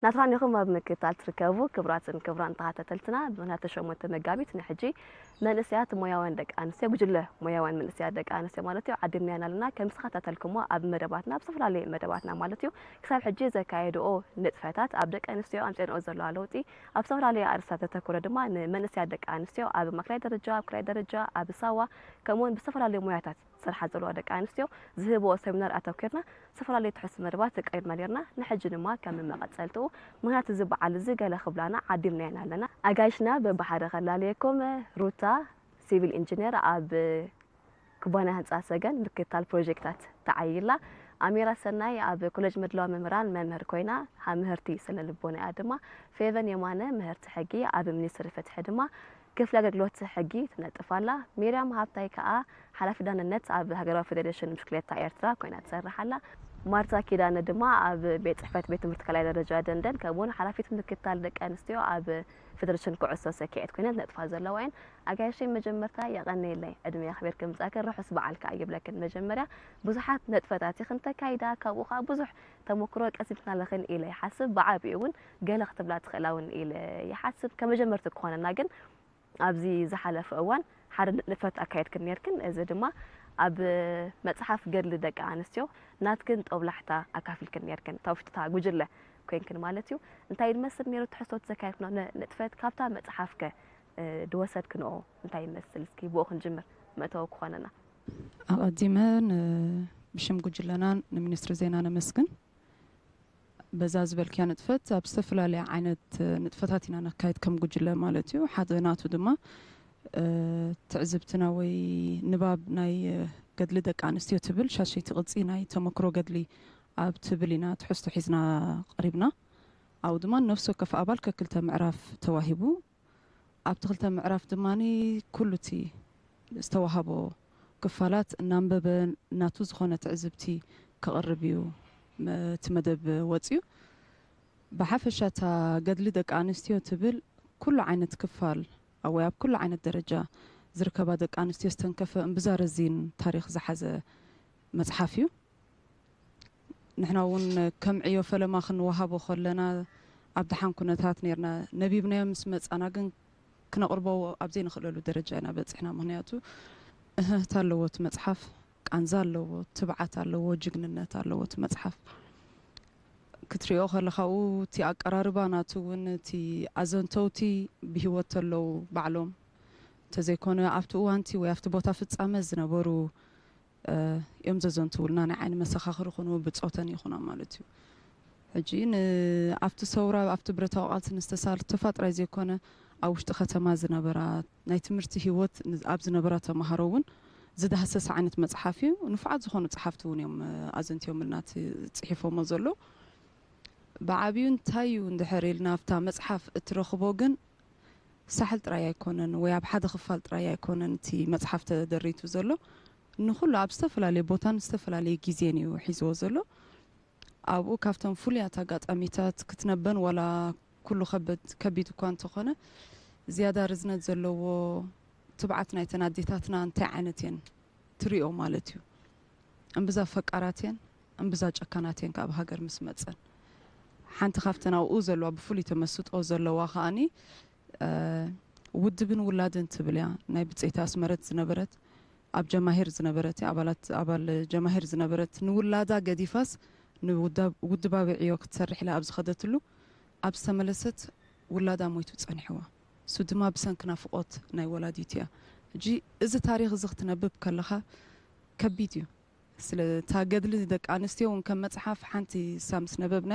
ናትራን ኢኹም ኣብ ምክትታል ትርከቡ ክቡራትን ክቡራን ተኸታተልትና፣ ብምኽንያት ሸሞንተ መጋቢት ንሕጂ መንእሰያት ሞያውያን ደቂ ኣንስትዮ፣ ጉጅለ ሞያውያን መንእሰያት ደቂ ኣንስትዮ ማለት እዩ፣ ዓዲምናየን ኣለና። ከም ዝተኸታተልኩሞ ኣብ መደባትና፣ ኣብ ዝተፈላለዩ መደባትና ማለት እዩ፣ ክሳብ ሕጂ ዘካየድኦ ንጥፈታት፣ ኣብ ደቂ ኣንስትዮ ኣምፂኦንኦ ዘለዋ ለውጢ፣ ኣብ ዝተፈላለዩ ኣርእስታት ዘተኮረ ድማ ንመንእሰያት ደቂ ኣንስትዮ ኣብ ማእከላይ ደረጃ፣ ኣብ ክልኣይ ደረጃ፣ ኣብ ሳዋ፣ ከምኡውን ብዝተፈላለዩ ሞያታት ዝሰርሓ ዘለዋ ደቂ ኣንስትዮ ዝህብኦ ሰሚናር ኣተኲርና ዝተፈላለዩ ትሕዝቲ መደባት ቀሪብና ነርና። ንሕጂ ድማ ከም መቐጸልትኡ፣ ምኽንያት እዚ በዓል እዚ ገለ ክብላና ዓዲምናየን ኣለና። ኣጋይሽና በብሓደ ከላልየኩም፣ ሩታ ሲቪል ኢንጂነር ኣብ ኩባንያ ህንጻ ሰገን ምክትታል ፕሮጀክታት ተዓይላ። ኣሚራ ሰናይ ኣብ ኮሌጅ ምድላው መምህራን መምህር ኮይና፣ ሃ-፣ ምህርቲ ስነ ልቦና እያ ድማ። ፌቨን የማነ ምህርቲ ሕጊ ኣብ ሚኒስትሪ ፍትሒ ድማ ክፍሊ ኣገልግሎት ሕጊ ትነጥፍ ኣላ። ሚርያም ሃብታይ ከኣ ሓላፊ ዳንነት ኣብ ሃገራዊ ፌደሬሽን ብሽክሌታ ኤርትራ ኮይና ትሰርሕ ኣላ። ማርታ ኪዳነ ድማ ኣብ ቤት ጽሕፈት ቤት ትምህርቲ ካልኣይ ደረጃ ደንደን፣ ከምኡውን ሓላፊት ምክትታል ደቂ ኣንስትዮ ኣብ ፌደሬሽን ኩዕሶ ሰኪዔት ኮይነን ዝነጥፋ ዘለዋ እየን። ኣጋይሸይ መጀመርታ የቐንየለይ፣ ዕድመ የኽብር ከምጻእክን ርሑስ በዓል ከኣ ይብለክን። መጀመርያ ብዙሓት ነጥፈታት ኢኽን ተካይዳ፣ ካብኡ ከኣ ብዙሕ ተመክሮ ቀሲምክና ኣለኽን ኢለ ይሓስብ። ብዓቢኡ እውን ገለ ክትብላ ትኽእላ እውን ኢለ ይሓስብ። ከመጀመርቲ ክኾነና ግን ኣብዚ ዝሓለፈ እዋን ሓደ ንጥፈት ኣካየድክን ነርክን። እዚ ድማ ኣብ መጽሓፍ ገድሊ ደቂ ኣንስትዮ ናትክን ጦብላሕታ ኣካፊልክን ነርክን። እታ ውሽጥታ ጉጅለ ኮይንክን ማለት እዩ። እንታይ ዝመስል ነይሩ ትሕዝቶት ዘካየድክኖ ን-፣ ንጥፈት? ካብታ መጽሓፍከ፣ እ፣ ድወሰድክንኦ እንታይ ይመስል? እስኪ ብኡ ክንጅምር መእተዊ ክኾነና። ኣቐዲመ ን-፣ ብሽም ጉጅለና ንሚኒስትሪ ዜና ነመስግን። በዛ ዝበልክያ ንጥፈት ኣብ ዝተፈላለያ ዓይነት ንጥፈታት ኢና ነካይድ ከም ጉጅለ ማለት እዩ። ሓደ ናቱ ድማ፣ እ፣ ትዕዝብትና ወይ ንባብ ናይ ገድሊ ደቂ ኣንስትዮ ትብል ሻሸይቲ ቅጺ ናይ ተመክሮ ገድሊ ኣብ ትብል ኢና ትሕዝቶ ሒዝና ቀሪብና። ኣብኡ ድማ ነፍሲ ወከፍ ኣባል ከክልተ ምዕራፍ ተዋሂቡ። ኣብቲ ክልተ ምዕራፍ ድማ ኩሉ እቲ ዝተዋህቦ ክፋላት እናንበበ ናቱ ዝኾነ ትዕዝብቲ ከቕርብ እዩ መ-፣ እቲ መደብ ወፂኡ። ብሓፈሻ እታ ገድሊ ደቂ ኣንስትዮ ትብል ኩሉ ዓይነት ክፋል ወይ ኣብ ኩሉ ዓይነት ደረጃ ዝርከባ ደቂ ኣንስትዮ ዝተንከፈ እምብዛ ረዚን ታሪኽ ዝሓዘ መፅሓፍ እዩ። ንሕና እውን ከም ዕዮ ፈለማ ክንወሃቦ ከለና ኣብ ደሓን ኩነታት ነርና። ነቢብናዮ ምስ መጻና ግን ክነቕርቦ ኣብ ዘይንኽእለሉ ደረጃ ኢና በጺሕና። ምኽንያቱ እህህታ ኣለዎ እቲ መጽሓፍ፣ ቃንዛ ኣለዎ፣ ትብዓት ኣለዎ፣ ጅግንነት ኣለዎ እቲ መጽሓፍ። ክትሪኦ ከለኻኡ እቲ ኣቀራርባ ናቱ እውን እቲ ኣዘንተውቲ ብህይወት ተለዉ ባዕሎም እንተዘይኮነ ኣብቲ እዋንቲ ወይ ኣብቲ ቦታ ፍጻመ ዝነበሩ እ፣ እዮም ዘዘንትውልና፣ ናይ ዓይኒ መሰኻኽሪ ይኹኑ ብጾተን ይኹና ማለት እዩ። ሕጂ ን-፣ ኣብቲ ሰውራ ኣብቲ ብረታዊ ቃልሲ ንዝተሳተፋ ጥራይ ዘይኮነ ኣብ ውሽጢ ከተማ ዝነበራ ናይ ትምህርቲ ህይወት ን-፣ ኣብ ዝነበራ ተምሃሮ እውን ዝዳህሰስ ዓይነት መጽሓፍ እዩ። ንፉዓት ዝኾኑ ጸሓፍቲ እውን እዮም፣ እ፣ ኣዘንትዮምልና እቲ ጽሒፎሞ ዘሎ። ብዓብዩ እንታይ እዩ እንድሕር ኢልና ኣብታ መጽሓፍ እትረኽቦ ግን ሳሕል ጥራይ ኣይኮነን ወይ ኣብ ሓደ ክፋል ጥራይ ኣይኮነን እቲ መጽሓፍ ተደሪቱ ዘሎ። ንኹሉ ኣብ ዝተፈላለየ ቦታን ዝተፈላለየ ግዜን እዩ ሒዝዎ ዘሎ። ኣብኡ ካብቶም ፍሉያት ኣጋጣሚታት ክትነበን ዋላ ኩሉ ከበድ-፣ ከቢድ እኳ እንተኾነ ዝያዳ ርዝነት ዘለዎ ትብዓት ናይተን ኣዴታትና እንታይ ዓይነት እየን ትሪኦ ማለት እዩ። እምብዛ ፈቃራት እየን፣ እምብዛ ጨካናት እየን ካብ ሃገር ምስ መጸን። ሓንቲ ካብተን ኣብኡ ዘለዋ ብፍሉይ ተመስጦ ዘለዋ ከኣኒ፣ እ፣ ውድብን ውላድን ትብል እያ። ናይ ብጸይቲ ኣስመረት ዝነበረት፣ ኣብ ጀማሂር ዝነበረት እያ፣ ኣባላት፣ ኣባል ጀማሂር ዝነበረት፣ ንውላዳ ገዲፋስ ንውዳ-፣ ውድባዊ ዕዮ ክትሰርሕ ኢላ ኣብ ዝኸደትሉ፣ ኣብ ዝተመለሰት ውላዳ ሞይቱ ጸኒሕዋ። እሱ ድማ ብሰንኪ ናፍቖት ናይ ወላዲት እያ። ሕጂ እዚ ታሪኽ እዚ ክትነብብ ከለኻ ከቢድ እዩ። ስለ እታ ገድሊ ደቂ ኣንስትዮ እውን ከም መጽሓፍ ሓንቲ እሳ ምስ ነበብና፣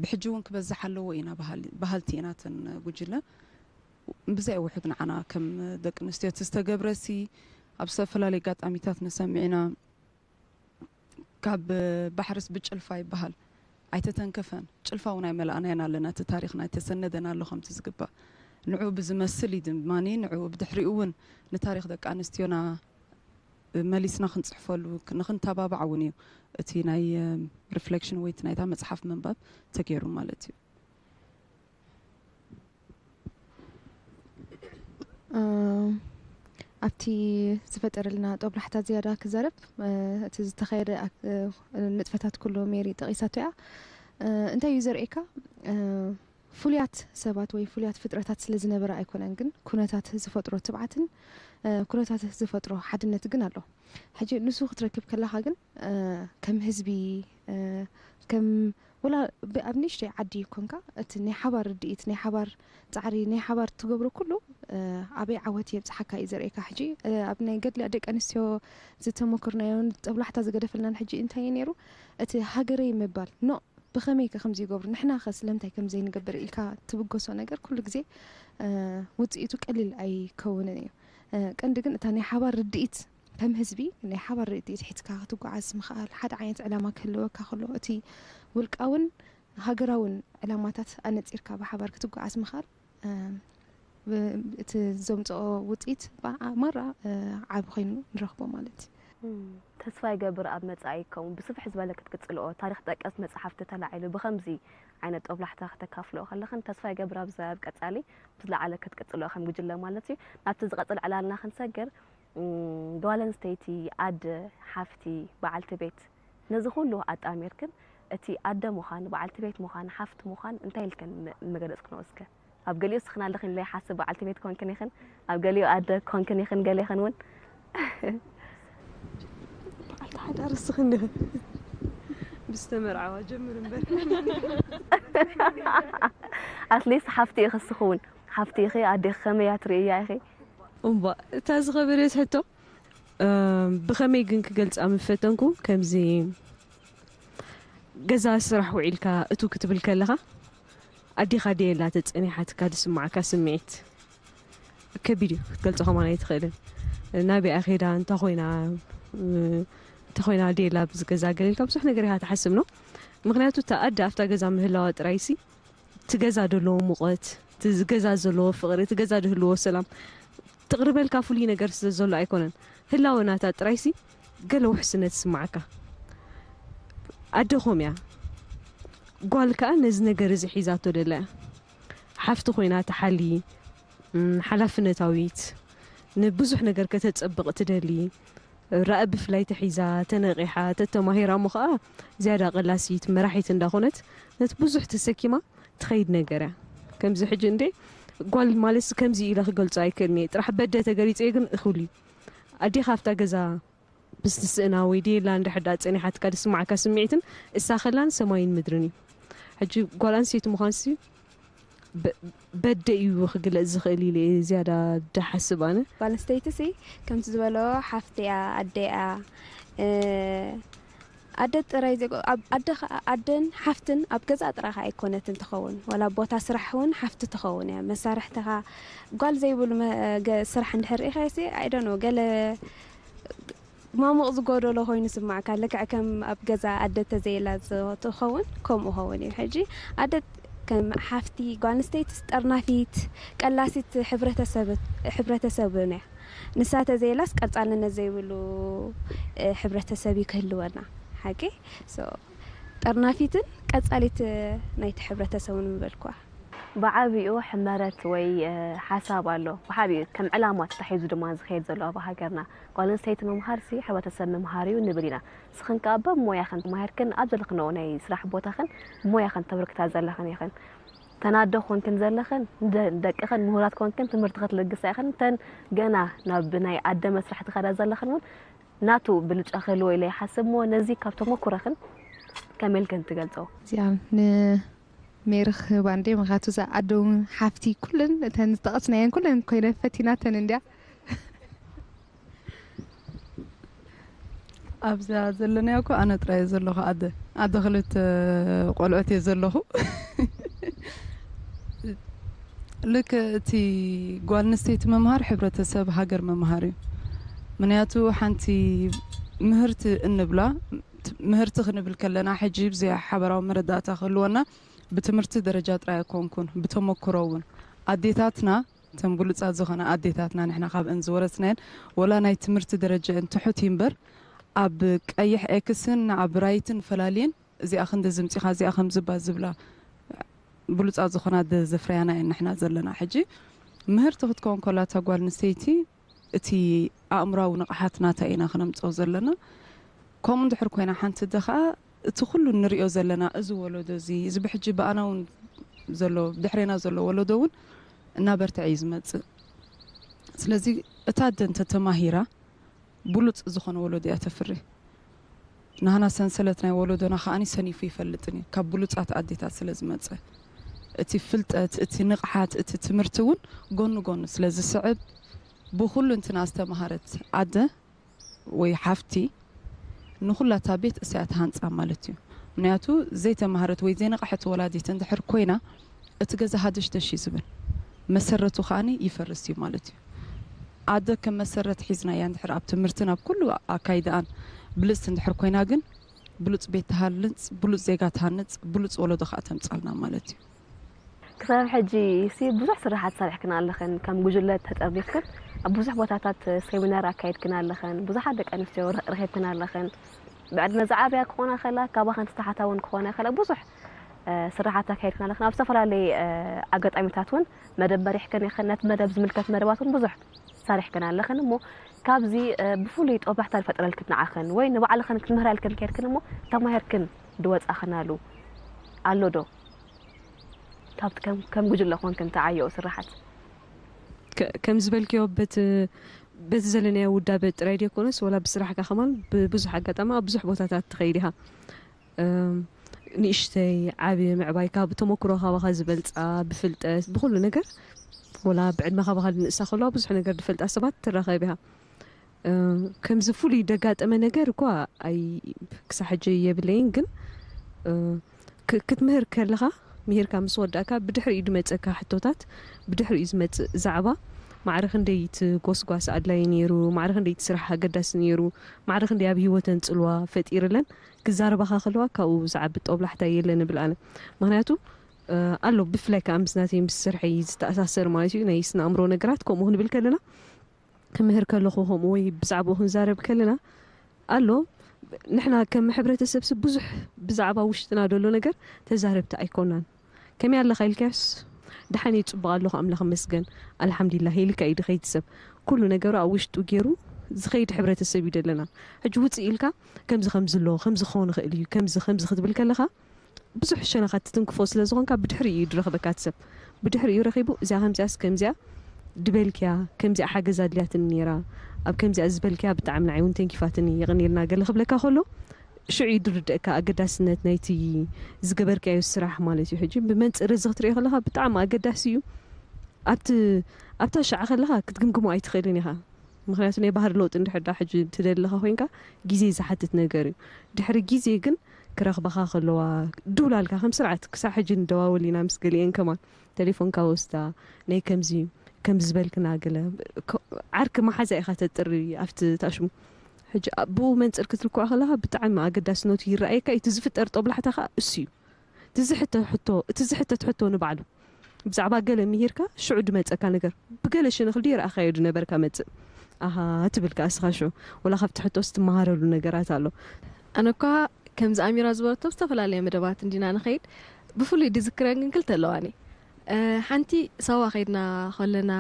ብሕጂ እውን ክበዝሕ ኣለዎ ኢና በሃሊ-፣ በሃልቲ ኢና እተን ጉጅለ። ብዘይ ውሑድ ንዓና ከም ደቂ ኣንስትዮ እቲ ዝተገብረሲ ኣብ ዝተፈላለዩ ኣጋጣሚታት ንሰምዕ ኢና። ካብ ባሕርስ ብጭልፋ ይበሃል። ኣይተተንከፈን። ጭልፋ እውን ኣይመላእናዮን ኣለና። እቲ ታሪኽና ኣይተሰነደን ኣሎ ከምቲ ዝግባእ። ንዑ ብዝመስል እዩ ድማ ንዑ ብድሕሪኡ እውን ንታሪኽ ደቂ ኣንስትዮና መሊስና ክንጽሕፈሉ፣ ንኽንተባባዕ እውን እዩ እቲ ናይ፣ እ፣ ሪፍሌክሽን ወይ እቲ ናይታ መጽሓፍ ምንባብ ተገይሩ ማለት እዩ። እ፣ ኣብቲ ዝፈጠረልና ጦብላሕታ ዝያዳ ክዛረብ፣ እ፣ እቲ ዝተኸየደ ኣክ-፣ እ፣ ንጥፈታት ኩሉ ሜሪ ጠቒሳቶ እያ። እ፣ እንታይ እዩ ዘርእየካ? እ፣ ፍሉያት ሰባት ወይ ፍሉያት ፍጥረታት ስለ ዝነበረ ኣይኮነን፣ ግን ኩነታት ዝፈጥሮ ትብዓትን፣ እ፣ ኩነታት ዝፈጥሮ ሓድነት ግን ኣሎ። ሕጂ ንሱ ክትረክብ ከለኻ ግን፣ እ፣ ከም ህዝቢ፣ እ፣ ከም ወላ ብ-፣ ኣብ ንእሽተይ ዓዲ ኮንካ እቲ ናይ ሓባር ርድኢት፣ ናይ ሓባር ጻዕሪ፣ ናይ ሓባር ትገብሮ ኩሉ፣ እ፣ ኣበይ ዓወት የብጽሓካ እዩ ዘርእየካ። ሕጂ፣ እ፣ ኣብ ናይ ገድሊ ደቂ ኣንስትዮ ዝተሞክርናዮን ጦብላሕታ ዝገደፈልናን ሕጂ እንታይ እዩ ነይሩ? እቲ ሃገረይ ምባል፣ ኖ፣ ብኸመይ ከ ከምዚ ይገብሩ፣ ንሕና ከ ስለምንታይ ከምዚ ዘይንገብር ኢልካ ትብገሶ ነገር ኩሉ ግዜ፣ እ፣ ውጽኢቱ ቀሊል ኣይከውንን እዩ። እ፣ ቀንዲ ግን እታ ናይ ሓባር ርድኢት፣ ከም ህዝቢ ናይ ሓባር ርድኢት ሒዝካ ክትጓዓዝ ምኽኣል፣ ሓደ ዓይነት ዕላማ ክህልወካ ከሎ፣ እቲ ውልቃውን ሃገራውን ዕላማታት ኣነጺርካ ብሓባር ክትጓዓዝ ምኽኣል፣ እ፣ ብ-፣ እቲ ዘምጽኦ ውጽኢት ብኣ-፣ ማራ፣ እ፣ ዓቢ ኮይኑ ንረኽቦ ማለት እዩ። እም፣ ተስፋ ይገብር ኣብ መጻኢ ከምኡ ብስፍሕ ዝበለ ክትቅጽልኦ፣ ታሪኽ ጠቀስ መጽሓፍቲ ተላዒሉ ብኸምዚ ዓይነት ጦብላሕታ ከተካፍልኦ ከለኽን፣ ተስፋ ይገብር ኣብዚ ኣብ ቀጻሊ ብዝለዓለ ክትቅጽልኦ ከም ጉጅለ ማለት እዩ። ናብቲ ዝቐጽል ዕላልና ክንሰግር፣ እም፣ ጓል ኣንስተይቲ፣ ኣደ፣ ሓፍቲ፣ በዓልቲ ቤት፣ ነዚ ኩሉ ኣጣሚርክን እቲ ኣደ ምዃን፣ በዓልቲ ቤት ምዃን፣ ሓፍቲ ምዃን እንታይ ኢልክን ም-፣ ምገለጽክንኦ እስከ? ኣብ ገሊኡ እስኽን ኣለኽን ኢለ ይሓስብ፣ በዓልቲ ቤት ኮንክን ኢኽን፣ ኣብ ገሊኡ ኣደ ኮንክን ኢኽን፣ ገሌኽን እውን በዓልቲ ሓዳር እስኽን ኢኽን። ብዝተመርዓዋ ጀምር እምበር። ኣትሊስት ሓፍቲ ኢኺ እስኺ እውን። ሓፍቲ ኢኺ፣ ኣዴኺ ከመይ እያ ትርእያ ኢኺ? እምባ፣ እታ ዝኸበደት ሕቶ፣ እ፣ ብኸመይ ግን ክገልጻ ምፈተንኩ፣ ከምዚ ገዛ ስራሕ ውዒልካ እቱ ክትብል ከለኻ፣ ኣዴኻ ድየላ ተጸኒሓትካ ዝስምዓካ ስምዒት? ከቢድ እዩ፣ ክትገልጾ ከማን ኣይትኽእልን። ናበይኣ ከይዳ፣ እንታይ ኮይና፣ እ፣ እንታይ ኮይና ድየላ ኣብዚ ገዛ ገለ ኢልካ ብዙሕ ነገር ኢኻ ትሓስብ ነው። ምኽንያቱ እታ ኣደ ኣብታ ገዛ ምህላዋ ጥራይሲ፣ እቲ ገዛ ዘለዎ ሙቐት፣ እቲ ገዛ ዘለዎ ፍቕሪ፣ እቲ ገዛ ዝህልዎ ሰላም ትቕርበልካ ፍሉይ ነገር ስለ ዘሎ ኣይኮነን። ህላወ ናታ ጥራይሲ ገለ ውሕስነት ይስምዓካ። ኣደ ከምኡ እያ። ጓል ከኣ ነዚ ነገር እዚ ሒዛቶ ደላ እያ። ሓፍቲ ኮይና ትሓሊ፣ እም፣ ሓላፍነታዊት፣ ንብዙሕ ነገር ከተጸብቕ ትደሊ፣ ራኢ ብፍላይ ተሒዛ፣ ተነቒሓ፣ ተተማሂራ እሞ ኸኣ ዝያዳ ቀላሲት መራሒት እንዳኾነት ነቲ ብዙሕ ተሰኪማ ትኸይድ ነገር እያ። ከምዚ ሕጂ እንዴ ጓል ማለትስ ከምዚ ኢለ ክገልጾ ኣይክእልን እየ። ጥራሕ በደ ተገሊጸዮ ግን እኹል እዩ። ኣዴኻ ኣብታ ገዛ ምስ ትስእና ወይ ድየላ እንድሕር ደኣ ጸኒሓትካ ዝስምዓካ ስምዒትን እሳ ከላን ሰማይን ምድርን እዩ። ሕጂ ጓል ኣንስተይቲ ምዃንሲ በ-፣ በደ እዩ ክግለጽ ዝኽእል ኢለ እየ ዝያዳ ድሓስብ ኣነ። ጓል ኣንስተይቲ ሲ ከምቲ ዝበሎ ሓፍቲ እያ፣ ኣደ እያ። እ፣ ኣደ ጥራይ ዘይኮ-፣ ኣብ ኣደ ኸ-፣ ኣደን ሓፍትን ኣብ ገዛ ጥራኻ ኣይኮነትን ትኸውን፣ ዋላ ኣብ ቦታ ስራሕ እውን ሓፍቲ ትኸውን እያ። መሳርሕትኻ ጓል ዘይብሉ መ-፣ ገ-፣ ስራሕ እንድሕር ርኢኻ ሲ፣ I don't know፣ ገለ ማሙቕ ዝጎደሎ ኮይኑ ስማዕካ፣ ልክዕ ከም ኣብ ገዛ ኣደ ተዘየላ ዝ-፣ ትኸውን፣ ከምኡ ኸውን እዩ። ሕጂ ኣደ ከም ሓፍቲ፣ ጓል ኣንስተይቲ ጠርናፊት፣ ቀላሲት ሕብረተሰብ፣ ሕብረተሰብን እያ። ንሳ ተዘየላስ ቀጻልነት ዘይብሉ፣ እ፣ ሕብረተሰብ እዩ ክህልወና። ሓቂ? So፣ ጠርናፊትን ቀጻሊት ናይቲ ሕብረተሰብን ምበልኩዋ። ብዓቢኡ ሕመረት ወይ፣ እ፣ ሓሳብ ኣሎ። ብዓቢኡ ከም ዕላማ ተታሒዙ ድማ ዝኸይድ ዘሎ ኣብ ሃገርና። ጓል ኣንስተይቲ ምምሃርሲ ሕብረተሰብ ምምሃር እዩ ንብል ኢና። ንስኽን ከኣ በብሞያኽን ተማሂርክን ኣብ ዘለኽንኦ ናይ ስራሕ ቦታኽን ብሞያኽን ተበርክታ ዘለኽን ኢኽን። ተን ኣደ ኮንክን ዘለኽን፣ ንደ-፣ ንደቅኽን ምሁራት ኮንክን ትምህርቲ ክትልግሳ ኢኽን። ተን ገና ናብ ናይ ኣደ መስርሕ ትኸዳ ዘለኽን እውን ናቱ ብልጫ ክህልዎ ኢለ ይሓስብ እሞ ነዚ ካብ ተመኩረኽን ከመይ ኢልክን ትገልጾ? እዚኣ ንሜሪ ክህባ እንዴ፣ ምኽንያቱ እዛ ኣደ እውን ሓፍቲ ኩለን እተን ዝጠቐስናየን ኩለን ኮይነ ፈቲናተን እንድያ። ኣብዛ ዘለናዮ እኮ ኣነ ጥራይ እየ ዘለኹ ኣደ። ኣደ ክልተ ቆልዑት እየ ዘለኹ። ልክዕ እቲ ጓል ኣንስተይቲ ምምሃር ሕብረተሰብ ሃገር ምምሃር እዩ። ምኽንያቱ ሓንቲ ምህርቲ እንብላ፣ ምህርቲ ክንብል ከለና ሕጂ ብዘይ ሓበራዊ መረዳእታ ክህልወና ብትምህርቲ ደረጃ ጥራይ ኣይኮንኩን፣ ብተመክሮ እውን ኣዴታትና፣ እተን ብሉጻት ዝኾና ኣዴታትና ንሕና ካብአን ዝወረስናየን፣ ወላ ናይ ትምህርቲ ደረጃ ትሑት እዩ እምበር፣ ኣብ ቀይሕ ኤክስን ኣብ ራይትን ፈላልየን፣ እዚኣ ክንዲ ዝምጺኻ፣ እዚኣ ከምዚ እባ ዝብላ ብሉጻት ዝኾና ኣደ ዘፍረያና እየን ንሕና ዘለና። ሕጂ ምህርቲ ክትከውን ከላ እታ ጓል ኣንስተይቲ፣ እቲ ኣእምራዊ ንቕሓት ናታ ኢና ክነምጽኦ ዘለና። ከምኡ እንድሕር ኮይና ሓንቲ ኣደ ኸኣ እቲ ኩሉ ንሪኦ ዘለና እዚ ወለዶ እዚ፣ እዚ ብሕጂ ብኣና እውን ዘሎ፣ ብድሕሬና ዘሎ ወለዶ እውን እናበርትዐ እዩ ዝመጽእ። ስለዚ እታ ኣደ እንተተማሂራ ብሉጽ ዝኾነ ወለዶ እያ ተፍሪ። ናህና ሰንሰለት ናይ ወለዶና ከኣኒ ሰኒፉ ይፈልጥን እዩ፣ ካብ ብሉጻት ኣዴታት ስለ ዝመጸ። እቲ ፍልጠት፣ እቲ ንቕሓት፣ እቲ ትምህርቲ እውን ጎኑ ጎኑ ስለ ዝስዕብ፣ ብኹሉ እንትና ዝተማሃረት ኣደ ወይ ሓፍቲ ንኹላታ ቤት እሳያ ትሃንጻ ማለት እዩ። ምክንያቱ ዘይተማሃረት ወይ ዘይነቕሐት ወላዲት እንድሕር ኮይና እቲ ገዛ ሃደሽደሽ እዩ ዝብል፣ መሰረቱ ከኣኒ ይፈርስ እዩ ማለት እዩ። ኣደ ከም መሰረት ሒዝና እያ እንድሕር ኣብ ትምህርትን ኣብ ኩሉ ኣካይዳኣን ብልጽቲ እንድሕር ኮይና ግን ብሉጽ ቤት ትሃንጽ፣ ብሉጽ ዜጋ ትሃንጽ፣ ብሉጽ ወለዶ ከኣ ተምጻልና ማለት እዩ። ክሳብ ሕጂ ሲ ብዙሕ ስራሓት ሰሪሕክን ኣለኽን። ከም ጉጅለ ተጠርኒፍክን ኣብ ብዙሕ ቦታታት ሴሚናር ኣካይድክን ኣለኽን። ብዙሓት ደቂ ኣንስትዮ ረ- ረኺብክን ኣለኽን። ብዕድመ ዝዓብያ ክኾና ከላ፣ ካባኽን ዝተሓታ እውን ክኾና ከላ ብዙሕ እ፣ ስራሓት ኣካይድክን ኣለኽን። ኣብ ዝተፈላለየ እ፣ ኣጋጣሚታት እውን መደብ መሪሕክን ኢኽን። ነቲ መደብ ዝምልከት መደባት እውን ብዙሕ ሰሪሕክን ኣለኽን። እሞ ካብዚ እ፣ ብፍሉይ ጦብላሕታ ዝፈጠረልክን ንዓኽን ወይ ንባዕልኽን ክትምህራልክን ከይድክን እሞ ተማሂርክን ድወፃኽናሉ ኣሎ ዶ? ካብቲ ከም ከም ጉጅለ ኮንክን ትዓየኡ ስራሓት? ከ- ከም ዝበልክዮ በቲ በቲ ዘለናዮ ውዳበ ጥራይ ደይኮነስ ወላ ብስራሕካ ከማን ብብዙሕ ኣጋጣሚ ኣብ ብዙሕ ቦታታት ትኸይድ ኢኻ። እም፣ ንእሽተይ ዓብየ ምዕባይ ካብ ተመክሮ ካባኻ ዝበልፃ ብፍልጠት ብኩሉ ነገር ወላ ብዕድመ ካባኻ ንእሳ ከለዋ ብዙሕ ነገር ዝፈልጣ ሰባት ትራኸብ ኢኻ። እ፣ ከምዚ ፍሉይ ደጋጠመ ነገር እኳ ኣይ ክሳብ ሕጂ የብለይን፣ ግን እ፣ ክ- ክትምህር ከለኻ ምሂርካ ምስ ወዳእካ ብድሕሪኡ ዝመፀካ ሕቶታት ብድሕሪኡ ዝመፅእ ዛዕባ ማዕረ ክንደይ እቲ ጎስጓስ ኣድላይ ነይሩ፣ ማዕረ ክንደይ እቲ ስራሕ ኣገዳሲ ነይሩ፣ ማዕረ ክንደይ ኣብ ህይወተን ፅልዋ ፈጢርለን ክዛረባኻ ከለዋ ካብኡ ዝዓቢ ጦብላሕታ የለን እብል ኣነ። ምክንያቱ እ፣ ኣሎ ብፍላይ ከዓ ምስ ናተይ ምስ ስርሐይ ዝተኣሳሰር ማለት እዩ ናይ ስነ ኣእምሮ ነገራት ከምኡ ክንብል ከለና ክምህር ከለኹ ከምኡ ወይ ብዛዕባኡ ክንዛረብ ከለና ኣሎ ንሕና ከም ሕብረተሰብ ሲ ብዙሕ ብዛዕባ ውሽጥና ዘሎ ነገር ተዛረብቲ ኣይኮናን። ከመይ ኣለኻ ኢልካዮስ ደሓን እየ ፅቡቕ ኣለኹ ኣምላኽ መስገን ኣልሓምዱሊላህ ኢልካ እዩ ድኸይድ ሰብ ኩሉ ነገሩ ኣብ ውሽጡ ገይሩ ዝኸይድ ሕብረተሰብ እዩ ደለና። ሕጂ ውፅእ ኢልካ ከምዚ ከምዚ ኣሎ ከምዚ ክኸውን ይኽእል እዩ ከምዚ ከምዚ ክትብል ከለኻ ብዙሕ ሸነኻት ትትንክፎ ስለ ዝኾንካ ብድሕሪኡ እዩ ድረኽበካ እቲ ሰብ። ብድሕሪኡ ረኺቡ እዚኣ ከምዚኣስ ከምዚኣ ድበልክያ ከምዚኣ ሓገዝ ኣድልያትኒ ነይራ ኣብ ከምዚኣ ዝበልክያ ብጣዕሚ ንዓይ እውን ተንኪፋትኒ የቐንየልና ገለ ክብለካ ከሎ ሽዑ እዩ ድርደእካ ኣገዳስነት ናይቲ ዝገበርካዮ ስራሕ ማለት እዩ። ሕጂ ብመንፅር እዚ ክትሪኦ ከለካ ብጣዕሚ ኣገዳሲ እዩ። ኣብቲ ኣብታ ሻዕ ከለካ ክትግምግሞ ኣይትኽእልን ኢኻ። ምክንያቱ ናይ ባህሪ ለውጢ እንድሕር ዳ ሕጂ ትደሊ ኣለኻ ኮይንካ ግዜ ዝሓትት ነገር እዩ። ድሕሪ ግዜ ግን ክረኽባኻ ከለዋ ድውላልካ ከም ስርዓት ክሳብ ሕጂ ንደዋወል ኢና ምስ ገሊአን ከማን ተሌፎንካ ወስዳ ናይ ከምዚ ከምዚ ዝበልክና ገለ ዓርኪ መሓዛ ኢኻ ተጥሪ ኣብቲ ታሽሙ ሕጂ ብኡ መንፅር ክትልክዖ ከለካ ብጣዕሚ ኣገዳስነቱ ይረኣየካ እዩ። እቲ ዝፍጠር ጦብላሕታ ከዓ እሱ እዩ። እቲ ዝሕተት ሕቶ እቲ ዝሕተት ሕቶ ንባዕሉ ብዛዕባ ገለ ምሂርካ ሽዑ ድመፀካ ነገር ብገለ ሸነኽ ድዩ ረኣኻዮ ድነበርካ መፅእ ኣሃ ትብል ከዓ እስኻ ሽዑ ወላ ካብቲ ሕቶስ ትመሃረሉ ነገራት ኣሎ። ኣነ እኳ ከምዚ ኣሚራ ዝበረቶ ዝተፈላለየ መደባት እንዲና ንኸይድ ብፍሉይ ድዝክረን ግን ክልተ ኣለዋኒ። ሓንቲ ሳዋ ከይድና ከለና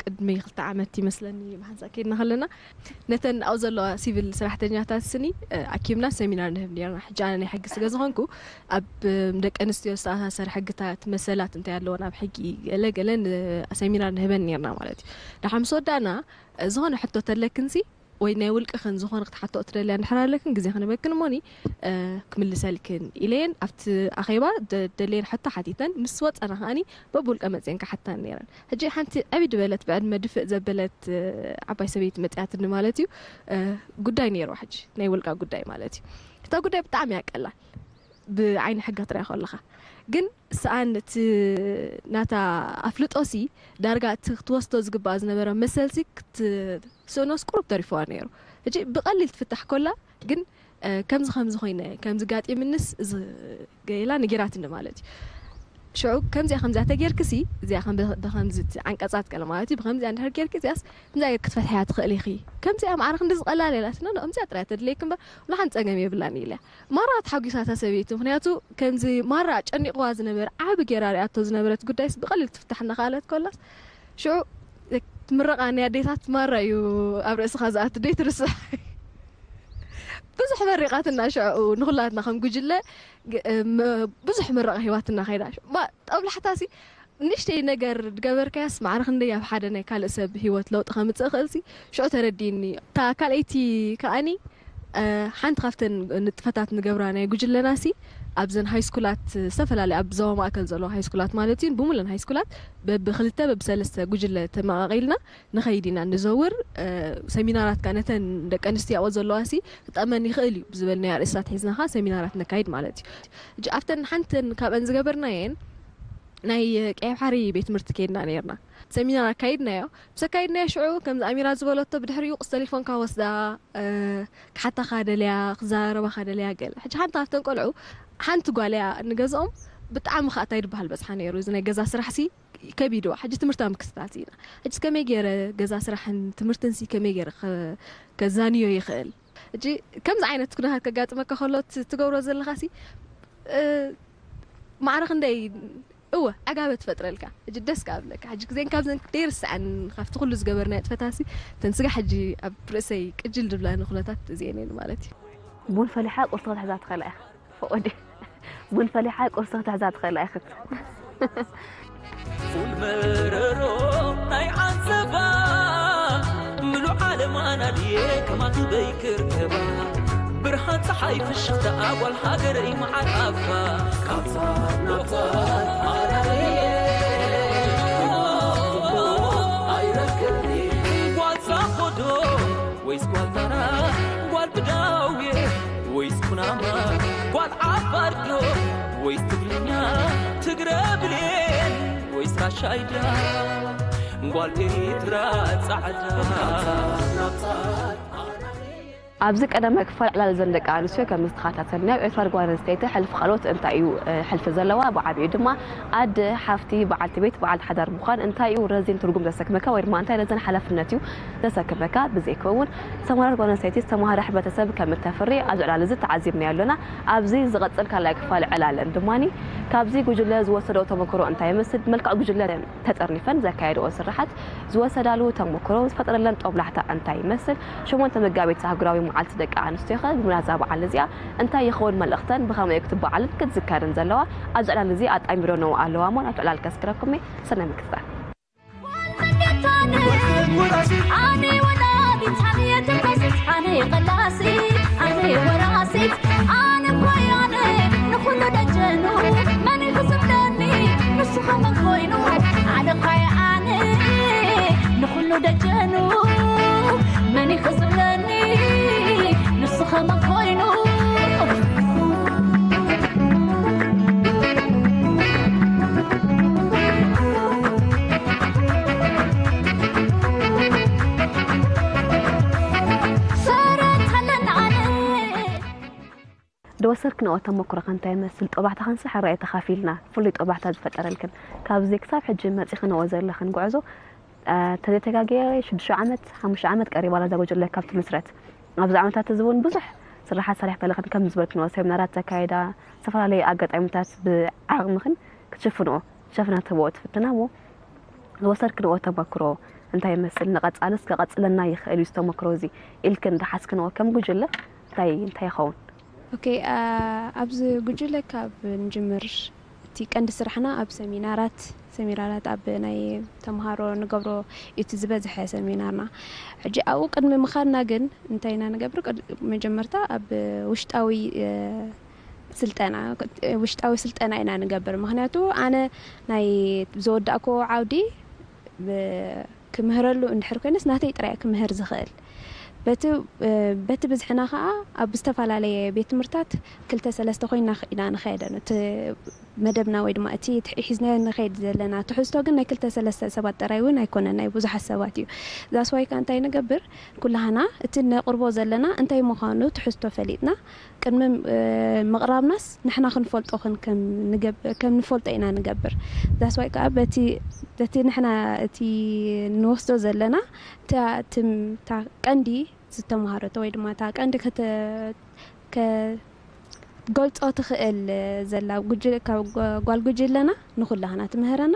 ቅድሚ ክልተ ዓመት ይመስለኒ ብሓንሳእ ከይድና ከለና ነተን ኣብኡ ዘለዋ ሲቪል ሰራሕተኛታት ስኒ ኣኪብና ሰሚናር ንህብ ነርና። ሕጂ ኣነ ናይ ሕጊ ስለ ዝኾንኩ ኣብ ደቂ ኣንስትዮ ዝተኣሳሰር ሕግታት መሰላት እንታይ ኣለዎ ናብ ሕጊ ገለ ገለ ሰሚናር ንህበን ነርና ማለት እዩ። ድሓ ምስ ወዳእና ዝኾነ ሕቶ ተለክንሲ ወይ ናይ ውልቅኽን ዝኾነ ክትሓቶ እትደልያ እንድሕር ኣለክን ግዜ ክንበክን እሞኒ ክምልሰልክን ኢለየን ኣብቲ ኣኼባ ደለየን ሕቶ ሓቲተን ምስ ወፀና ከዓኒ በብውልቀ መፅየን ክሓታን ነይረን። ሕጂ ሓንቲ ዕብይ ዝበለት ብዕድመ ድፍእ ዘበለት ዓባይ ሰበይቲ መፅያትኒ ማለት እዩ። ጉዳይ ነይርዋ ሕጂ ናይ ውልቃ ጉዳይ ማለት እዩ። እታ ጉዳይ ብጣዕሚ እያ ቀላል ብዓይኒ ሕጊ ክትሪኣ ከለኻ ግን ሰኣን እቲ ናታ ኣፍልጦሲ ዳርጋ እቲ ክትወስዶ ዝግባኣ ዝነበረ መሰልሲ ክትስእኖስ ቁሩብ ተሪፍዋ ነይሩ። ሕጂ ብቐሊል ትፍታሕ ኮላ ግን ከምዚ ከምዚ ኮይነ ከምዚ ጋጢምንስ እዚ ገይላ ነጊራትኒ ማለት እዩ። ሽዑ ከምዚኣ ከምዚኣ ተጌርክሲ እዚኣ ከም ብከምዚ ዓንቀፃት ገለ ማለት እዩ ብከምዚኣ እንድሕር ጌርኪ እዚኣስ ከምዚኣ ጌርኪ ክትፈትሕያ ትኽእል ኢኺ ከምዚኣ ማዕረ ክንዲ ዝቐላል ኢላትኒ ከምዚኣ ጥራይ ተድልየኪ እምበር ወላ ሓንቲ ፀገም የብላን ኢለያ። ማራ ተሓጒሳ እታ ሰበይቲ ምኽንያቱ ከምዚ ማራ ጨኒቕዋ ዝነበረ ዓቢ ጌራ ሪኣቶ ዝነበረት ጉዳይስ ብቐሊል ትፍታሕ እናኸኣለት ኮላስ ሽዑ ምረቓ ናይ ኣዴታት ማራ እዩ ኣብ ርእስኻ ዝኣቱ ደይትርስዕ። ብዙሕ መሪቓትና ሽዑ ንኹላትና ከም ጉጅለ ግ- ም- ብዙሕ ምረቓ ሂባትና ከይዳ። ሽዑ ባ- ጦብላሕታሲ ንእሽተይ ነገር ድገበርካያስ ማዕረ ክንደይ ኣብ ሓደ ናይ ካልእ ሰብ ህይወት ለውጢ ከምጽእ እኽእልሲ ሽዑ ተረዲእኒ። እታ ካልኣይቲ ከኣኒ እ፣ ሓንቲ ካብተን ንጥፈታት ንገብራ ናይ ጉጅለናሲ ኣብዘን ሃይስኩላት ዝተፈላለያ ኣብ ዞባ ማእከል ዘለዋ ሃይስኩላት ማለት እዩ ብሙለን ሃይስኩላት በብክልተ በብሰለስተ ጉጅለ ተመቓቒልና ንኸይድ ኢና ንዘውር። ሰሚናራት ከኣ ነተን ደቂ ኣንስትዮ ኣብኡ ዘለዋ ሲ ክጠመን ይኽእል እዩ ብዝበልናዮ ኣርእስታት ሒዝና ኸኣ ሰሚናራት ነካይድ ማለት እዩ። ሕጂ ኣብተን ሓንተን ካብአን ዝገበርናየን ናይ ቀይ ባሕሪ ቤት ትምህርቲ ከይድና ነርና። ሰሚናር ኣካይድናዮ። ምስ ኣካይድናዮ ሽዑ ከምዚ ኣሚራ ዝበለቶ ብድሕሪኡ ቁስ ተሌፎንካ ወስዳ ክሓታኻ ደልያ ክዛረባኻ ደልያ ገለ። ሕጂ ሓንቲ ካብተን ቆልዑ ሓንቲ ጓል እያ ንገዝኦም ብጣዕሚ ከዓ እንታይ ዝበሃል በፅሓ ነይሩ እዚ ናይ ገዛ ስራሕ ሲ ከቢድዋ ሕጂ ትምህርታ ምክትታት ኢና። ሕጂ ከመይ ገይረ ገዛ ስራሕን ትምህርትን ሲ ከመይ ገይረ ከ- ከዛንዮ ይኽእል? ሕጂ ከምዚ ዓይነት ኩነታት ከጋጥመካ ከሎ ት- ትገብሮ ዘለኻ ሲ እ፣ ማዕረ ክንደይ እወ ዕጋበት ትፈጥረልካ። ሕጂ ደስ ከኣ ብለካ ሕጂ ግዜን ካብዘን ደይርስዐን ካብቲ ኩሉ ዝገበርናዮ ጥፈታሲ ተን ስጋ ሕጂ ኣብ ርእሰይ ቅጅል ድብላኒ ኩነታት እዚኤን እየን ማለት እዩ። ቡን ፈሊሓ ቁርሲ ክትሕዛ ትኽእላ ኢኻ። ፈቐዲ ቡን ፈሊሓ ቁርሲ ክትሕዛ ትኽእላ ኢኽት። ፉል መረሮ ናይ ዓንሰባ ምሉእ ዓለም ኣናድየ ከማኺ በይክርከባ ብርሃን ፀሓይ ፍሽኽታ ጓል ሃገረይ መዓር ኣፋ ካብዛ ናብዛ ኣናድየ ኣይረክብኒ ጓል ዛኾዶ ወይስ ጓል ታራ ጓል ብዳውየ ወይስ ኩናማ ጓል ዓፋር ዶ ወይስ ትግርኛ ትግረ ብሌን ወይስ ራሻይዳ ጓል ኤሪትራ ጻዕዳ። ኣብዚ ቀዳማይ ክፋል ዕላል እዘን ደቂ ኣንስትዮ ከም ዝተኸታተልናዮ ኤርትራ ጓል ኣንስተይቲ ሕልፊ ካልኦት እንታይ እዩ? እ፣ ሕልፊ ዘለዋ ብዓብዩ ድማ ኣደ፣ ሓፍቲ፣ በዓልቲ ቤት፣ በዓልቲ ሓዳር ምዃን እንታይ እዩ? ረዚን ትርጉም ዘሰክመካ ወይ ድማ እንታይ ረዘን ሓላፍነት እዩ ዘሰክመካ? ብዘይከውን ዝተማሃረት ጓል ኣንስተይቲ ዝተማሃረ ሕብረተሰብ ከም እተፍሪ ኣብዚ ዕላል እዚ ተዓዚብናዮ ኣለና። ኣብዚ ዝቐጽል ካልኣይ ክፋል ዕላለን ድማኒ ካብዚ ጉጅለ ዝወሰደኦ ተመክሮ እንታይ ይመስል? ብመልክዕ ጉጅለ ተጠርኒፈን ዘካየድኦ ስራሓት ዝወሰዳሉ ተመክሮ ዝፈጠረለን ጦብላሕታ እንታይ ይመስል? ሸሞንተ መጋቢት ኣህጉራዊ መዓልቲ ደቂ ኣንስትዮ ኸ ብምናዛ በዓል እዚኣ እንታይ ይኸውን መልእኽተን ብኸመይ ክትበዓልን ክትዝከርን ዘለዋ ኣብዚ ዕላል እዚ ኣጣሚሮንኦ ኣለዋ እሞ ናብቲ ዕላል ከስክረኩም እየ። ሰናይ ምክትታል። ኣነ ወላዲት ሓንየት ተፈሲት ኣነ ቀላሲት ኣነ ወራሲት ኣነ ኳያነ ንኹሉ ደጀኑ መን ክዝብለኒ ንሱ ኸመን ኮይኑ ኣነ ኳያ ኣነ ንኹሉ ደጀኑ መን ክዝብለኒ ንሱ ኸመን ኮይኑ ዝወሰድክንኦ ተመክሮ ከ እንታይ ይመስል? ጦብላሕታኽንሲ ሕራይ ተኻፊልና፣ ፍሉይ ጦብላሕታ ዝፈጠረልክን ካብዚ ክሳብ ሕጂ መፂኽንኦ ዘለኽን ጉዕዞ ተዘይተጋግየ ሽዱሽተ ዓመት ሓሙሽተ ዓመት ቀሪባ ኣላ እዛ ጉጅለ ካብ ትምስረት። ኣብዚ ዓመታት እዚ እውን ብዙሕ ስራሓት ሰሪሕክን ኣለኽን፣ ከም ዝበልክንኦ ሰሚናራት ዘካየዳ፣ ዝተፈላለዩ ኣጋጣሚታት ብዓቕምኽን ክትሽፍንኦ ሸፍና ትህብኦ ትፍትና እሞ ዝወሰድክንኦ ተመክሮ እንታይ ይመስል? ንቐፃልስ ከቐፅለና ይኽእል እዩ ዝተመክሮ እዚ ኢልክን ዝሓስክንኦ ከም ጉጅለ እንታይ እንታይ ይኸውን? ኦኬ፣ ኣ፣ ኣብዚ ጉጅለ ካብ ንጅምር እቲ ቀንዲ ስራሕና ኣብ ሰሚናራት ሰሚናራት ኣብ ናይ ተምሃሮ ንገብሮ እዩ እቲ ዝበዝሐ ሰሚናርና። ሕጂ ኣብኡ ቅድሚ ምኻድና ግን እንታይ ኢና ንገብር? ቅድ- መጀመርታ ኣብ ውሽጣዊ እ፣ ስልጠና ውሽጣዊ ስልጠና ኢና ንገብር። ምክንያቱ ኣነ ናይ ዘወዳእክዎ ዓውዲ ብ- ክምህረሉ እንድሕር ኮይነስ ናተይ ጥራይ ክምህር ዝኽእል በቲ እ፣ በቲ ብዝሕና ከዓ ኣብ ዝተፈላለየ ቤት ትምህርታት ክልተ ሰለስተ ኮይና ኢና ንኸየደን እቲ መደብና ወይ ድማ እቲ ትሒ- ሒዝናዮ ንኸይድ ዘለና ትሕዝቶ ግን ናይ ክልተ ሰለስተ ሰባት ጥራይ እውን ኣይኮነን ናይ ብዙሓት ሰባት እዩ። ዛስዋይ ከዓ እንታይ ንገብር? ኩላህና እቲ ነቕርቦ ዘለና እንታይ ምዃኑ ትሕዝቶ ፈሊጥና ቅድሚ እ፣ ምቕራብናስ ንሕና ክንፈልጦ ኽን- ከም ንገብ- ከም ንፈልጦ ኢና ንገብር። ዛስዋይ ከዓ በቲ በቲ ንሕና እቲ ንወስዶ ዘለና እታ እታ ቀንዲ ዝተምሃረቶ ወይ ድማ እታ ቀንዲ ከተ- ከ- ገልጾ ትኽእል ዘላ ጉጅ- ካብ ጓ- ጓል ጉጅለና ንኹላህና ትምህረና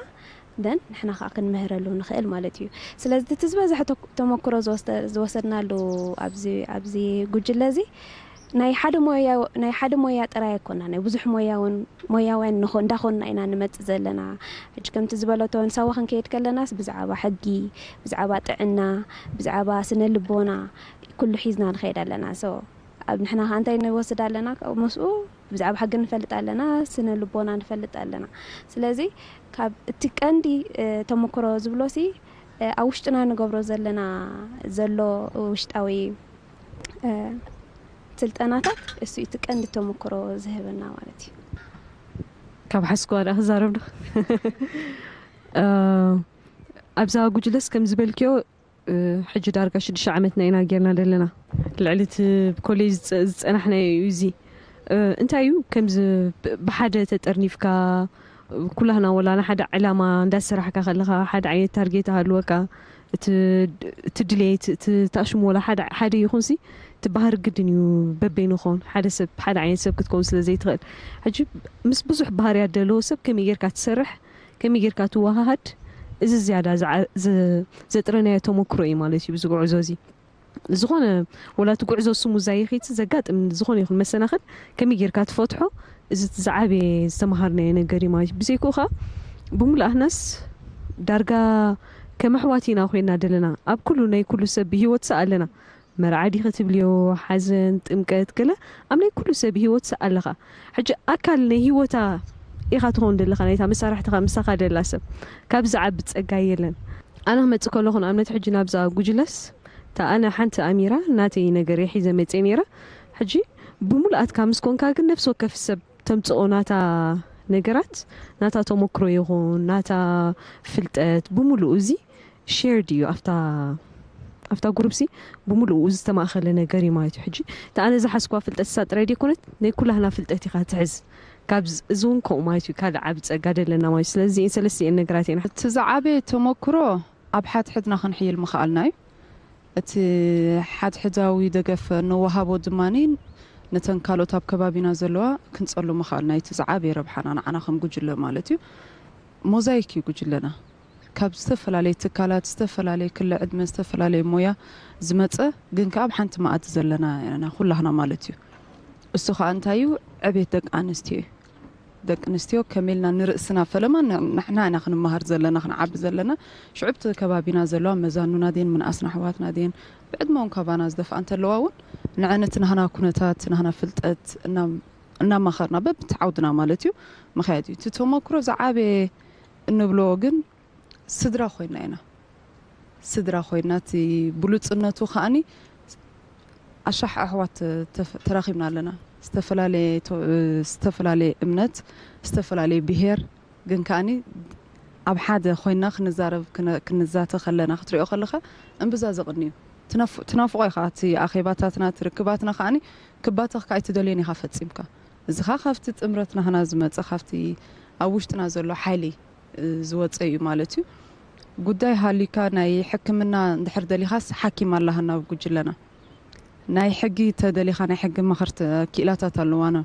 ደን ንሕና ከዓ ክንምህረሉ ንኽእል ማለት እዩ። ስለዚ እቲ ዝበዝሐ ተክ- ተመክሮ ዝወስደ- ዝወሰድናሉ ኣብዚ ኣብዚ ጉጅለ እዚ ናይ ሓደ ሞያ ጥራይ ኣይኮና፣ ናይ ብዙሕ ሞያውን ሞያውያን እንዳኾንና ኢና ንመፅእ ዘለና። ሕጂ ከምቲ ዝበለቶ ንሳዋ ክንከይድ ከለናስ ብዛዕባ ሕጊ፣ ብዛዕባ ጥዕና፣ ብዛዕባ ስነ ልቦና ኩሉ ሒዝና ንኸይድ ኣለና። ሶ ኣብ ንሕና ከ እንታይ ንወስድ ኣለና? ምስኡ ብዛዕባ ሕጊ ንፈልጥ ኣለና፣ ስነ ልቦና ንፈልጥ ኣለና። ስለዚ ካብ እቲ ቀንዲ ተመክሮ ዝብሎ ሲ ኣብ ውሽጥና ንገብሮ ዘለና ዘሎ ውሽጣዊ ስልጠናታት እሱ እቲ ቀንዲ ተመክሮ ዝህበና ማለት እዩ። ካብ ሓስኳ ዳ ክዛረብ ዶ ኣብዛ ጉጅለስ ከም ዝበልክዮ ሕጂ ዳርጋ ሽዱሽተ ዓመትና ኢና ጌርና ዘለና። ልዕሊ እቲ ኮሌጅ ዝጸናሕናዮ እዩ እዚ። እንታይ እዩ ከምዚ ብሓደ ተጠርኒፍካ ኩላህና ወላ ንሓደ ዕላማ እንዳሰራሕካ ከለኻ ሓደ ዓይነት ታርጌት ኣሃልወካ እቲ ድሌት እቲ ታሽሙ ወላ ሓደ ሓደ ይኹንሲ እቲ ባህሪ ግድን እዩ። በበይኑ ክኸውን ሓደ ሰብ ሓደ ዓይነት ሰብ ክትከውን ስለ ዘይትኽእል ሕጂ ምስ ብዙሕ ባህርያት ዘለዎ ሰብ ከመይ ጌርካ ትሰርሕ ከመይ ጌርካ ትወሃሃድ እዚ ዝያዳ ዘጥረናዮ ተመክሮ እዩ ማለት እዩ። ብዚ ጉዕዞ እዚ ዝኾነ ወላ እቲ ጉዕዞ ስሙ ዛይኺት ዘጋጥም ዝኾነ ይኹን መሰናኽል ከመይ ጌርካ ትፈትሖ እዚ ዝዓበየ ዝተምሃርናዮ ነገር እዩ ማለት እዩ። ብዘይክኡ ከዓ ብምሉኣትናስ ዳርጋ ከም ኣሕዋት ኢና ኮይና ዘለና ኣብ ኩሉ ናይ ኩሉ ሰብ ብሂወት ሰ ኣለና። መርዓ ዲኺ ትብልዮ፣ ሓዘን፣ ጥምቀት፣ ገለ ኣብ ናይ ኩሉ ሰብ ሂወት ኣለኻ። ሕጂ ኣካል ናይ ሂወታ ኢኻ ትኸውን ዘለኻ፣ ናይታ መሳርሕትኻ ምሳኻ ደላ ሰብ። ካብ ዝዓቢ ጸጋ የለን። ኣነ ክመጽእ ከለኹ ንኣብነት ሕጂ ናብዛ ጉጅለስ እታ ኣነ ሓንቲ ኣሚራ ናተይ ነገር እየ ሒዘ መጽየ ነይረ። ሕጂ ብምሉኣትካ ምስ ኮንካ ግን ነፍሲ ወከፍ ሰብ ተምጽኦ ናታ ነገራት ናታ ተመክሮ ይኹን ናታ ፍልጠት ብምሉኡ እዚ ሼርድ እዩ ኣብታ ኣብታ ጉሩፕሲ ብምሉኡ ዝተማእኸለ ነገር እዩ ማለት እዩ። ሕጂ እቲ ኣነ ዝሓዝኳ ፍልጠት እሳ ጥራይ ደይኮነት ናይ ኩላህና ፍልጠት ኢኻ ትሕዝ። ካብ እዚ እውን ከምኡ ማለት እዩ ካልእ ዓብ ጸጋ ደለና ማለት እዩ። ስለዚ እዚኤን ሰለስቲኤን ነገራት እየን። እቲ ዝዓበየ ተመክሮ ኣብ ሓትሕድና ክንሕይል ምኽኣልና እዩ። እቲ ሓትሕዳዊ ደገፍ ንወሃቦ ድማ ነተን ካልኦት ኣብ ከባቢና ዘለዋ ክንጸሉ ምኽኣልና እዩ። እቲ ዝዓበየ ረብሓና ንዓና ከም ጉጅለ ማለት እዩ። ሞዛይክ እዩ ጉጅለና። ካብ ዝተፈላለየ ትካላት፣ ዝተፈላለየ ክለ ዕድመ፣ ዝተፈላለየ ሞያ ዝመጸ ግን ከኣ ኣብ ሓንቲ መኣዲ ዘለና ኢና ኩላህና ማለት እዩ። እሱ ከኣ እንታይ እዩ? ዕቤት ደቂ ኣንስትዮ እዩ። ደቂ ኣንስትዮ ከመይ ኢልና ንርእስና ፈለማ ንሕና ኢና ክንመሃር ዘለና ክንዓቢ ዘለና። ሽዑ እቲ ከባቢና ዘለዋ መዛኑና ድየን ምንኣስና ኣሕዋትና ድየን ብዕድመ እውን ካባና ዝደፍኣ እንተለዋ እውን ንዐን እቲ ናህና ኩነታት ናህና ፍልጠት እናማኸርና በብቲ ዓውድና ማለት እዩ ምኽያድ እዩ። እቲ ተመክሮ ዝዓበየ እንብሎ ግን ስድራ ኮይና ኢና። ስድራ ኮይና እቲ ብሉፅነቱ ከዓኒ ኣሻሕ ኣሕዋት ተራኺብና ኣለና። ዝተፈላለየ እምነት፣ ዝተፈላለየ ብሄር ግን ከዓኒ ኣብ ሓደ ኮይና ክንዛረብ ክንዛተ ከለና ክትሪኦ ከለኻ እምብዛ ዘቕኒ እዩ። ትናፍቆ ኢኻ እቲ ኣኼባታትና እቲ ርክባትና ከዓኒ ክባተኽካ ኣይትደልዮን ኢኻ ፈጺምካ። እዚ ኸዓ ካብቲ ጥምረት ናህና ዝመጸ ካብቲ ኣብ ውሽጥና ዘሎ ሓይሊ ዝወፀ እዩ ማለት እዩ። ጉዳይ ሃሊካ ናይ ሕክምና እንድሕር ደሊኻስ ሓኪም ኣላሃና ኣብ ጉጅለና። ናይ ሕጊ ተደሊኻ ናይ ሕጊ መኸርቲ ኪእላታት ኣለዋና።